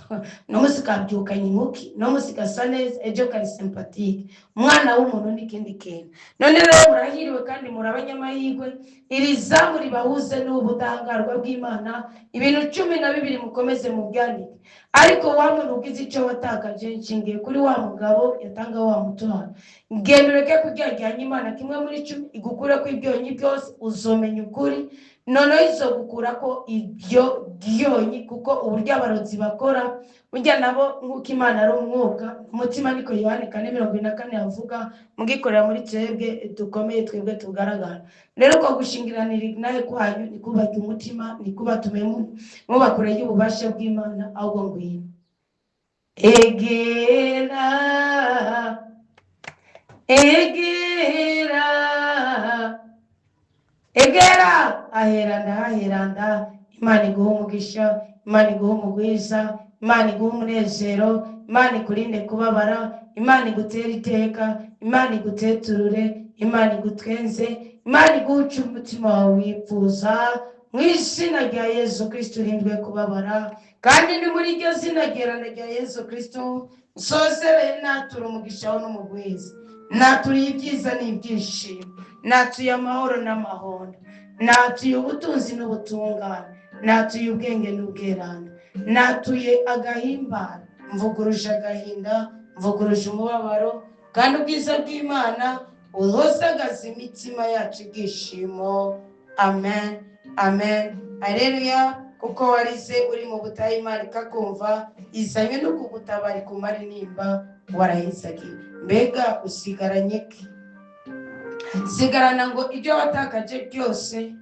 No munsi kabyukanye inkuki, no munsi gasa neza, ejo kari sympathique. Umwana w'umuntu n'ikindi kintu. None rero murahiriwe kandi muri abanyamahirwe. Iri zamu ribahuze n'ubudahangarwa bw'Imana. Ibintu 12 mukomeze mubyandike. Ariko wa muntu ugize icyo watakaje, nshingiye kuri wa mugabo yatanga wa mutwaro, genda ureke kuryajyanya Imana 1/10, igukure ko ibyonyi byose, uzomenya ukuri. Noneho izogukura ko ibyo byonyi, kuko uburyo abarozi bakora burya nabo, nk'uko Imana ari umwuka, umutima, niko Yohani 4:44 avuga, mugikorera muri twebwe dukomeye, twebwe tugaragara. Rero uko gushingiranira nawe kwanyu nikubake umutima, nikubatume muba kure y'ububasha bw'Imana. Ahubwo ngwino egera, egera, egera aheranda, aheranda. Imana iguha umugisha, Imana iguha umugwiza, Imana iguha umunezero, Imana ikurinde kubabara, Imana igutere iteka, Imana iguteturure, Imana igutwenze, Imana iguce umutima wawe wifuza mu izina rya Yesu Kristo. Urindwe kubabara, kandi ni muri iryo zina ryerana rya Yesu Kristo nsozereye natura umugisha wawe n'umugwiza, naturiye ibyiza n'ibyishimo, natuye amahoro n'amahondo, natuye ubutunzi n'ubutungane, natuye ubwenge n'ubwerane, natuye agahimbano, mvuguruje agahinda, mvuguruje umubabaro, kandi ubwiza bw'Imana buhosagaza imitima yacu ibyishimo. Amen, amen, aleluya. Kuko warize uri mu butayu, Imana ikakumva, izanye no kugutabara ikumara intimba, warahizagiwe. Mbega usigaranye ke? Sigarana ngo ibyo watakaje byose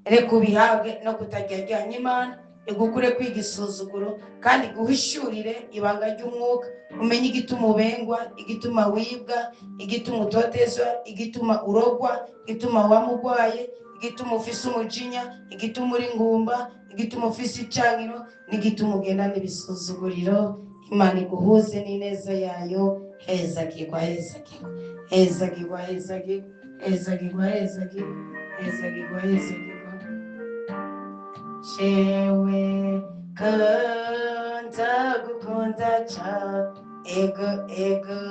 reka ubihabwe no kutaryajyanya Imana, igukure kwiga isuzuguro, kandi iguhishurire ibanga ry'umwuka, umenye igituma ubengwa, igituma wibwa, igituma utotezwa, igituma urogwa, igituma wamugwaye, igituma ufise umujinya, igituma uri ngumba, igituma ufise icangiro, n'igituma ugenda n'ibisuzuguriro. Imana iguhuze n'ineza yayo. Hezagirwa, hezagirwa, hezagirwa, hezagirwa, hezagirwa, hezagirwa, hezagirwa, hezagirwa. Jewe kanda gukunda ca ego ego.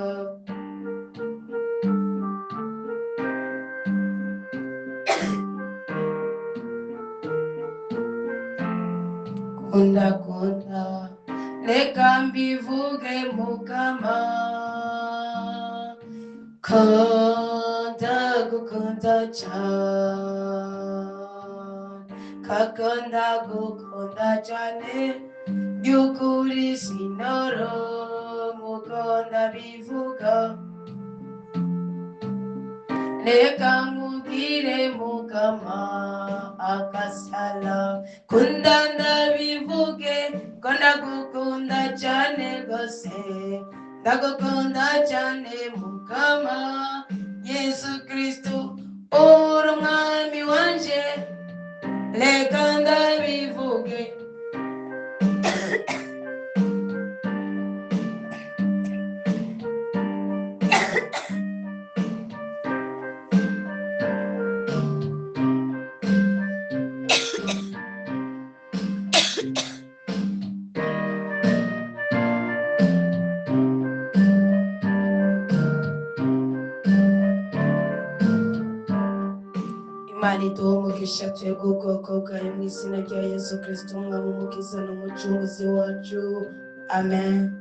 Kunda, kunda, reka mbivuge mukama, kunda gukunda cyane, kakunda gukunda cyane by'ukuri, sinoro mukunda bivuga. Reka nkubwire mukama, akasala kunda ndabivuge ko ndagukunda cyane rwose, ndagukunda cyane mukama Yesu Kristo, uri umwami wanje, reka ndabivuge. Imana iduhe umugisha twebwe ubwoko bwayo mu izina rya Yesu Kristo, umwami, umukiza n'umucunguzi wacu. Amen.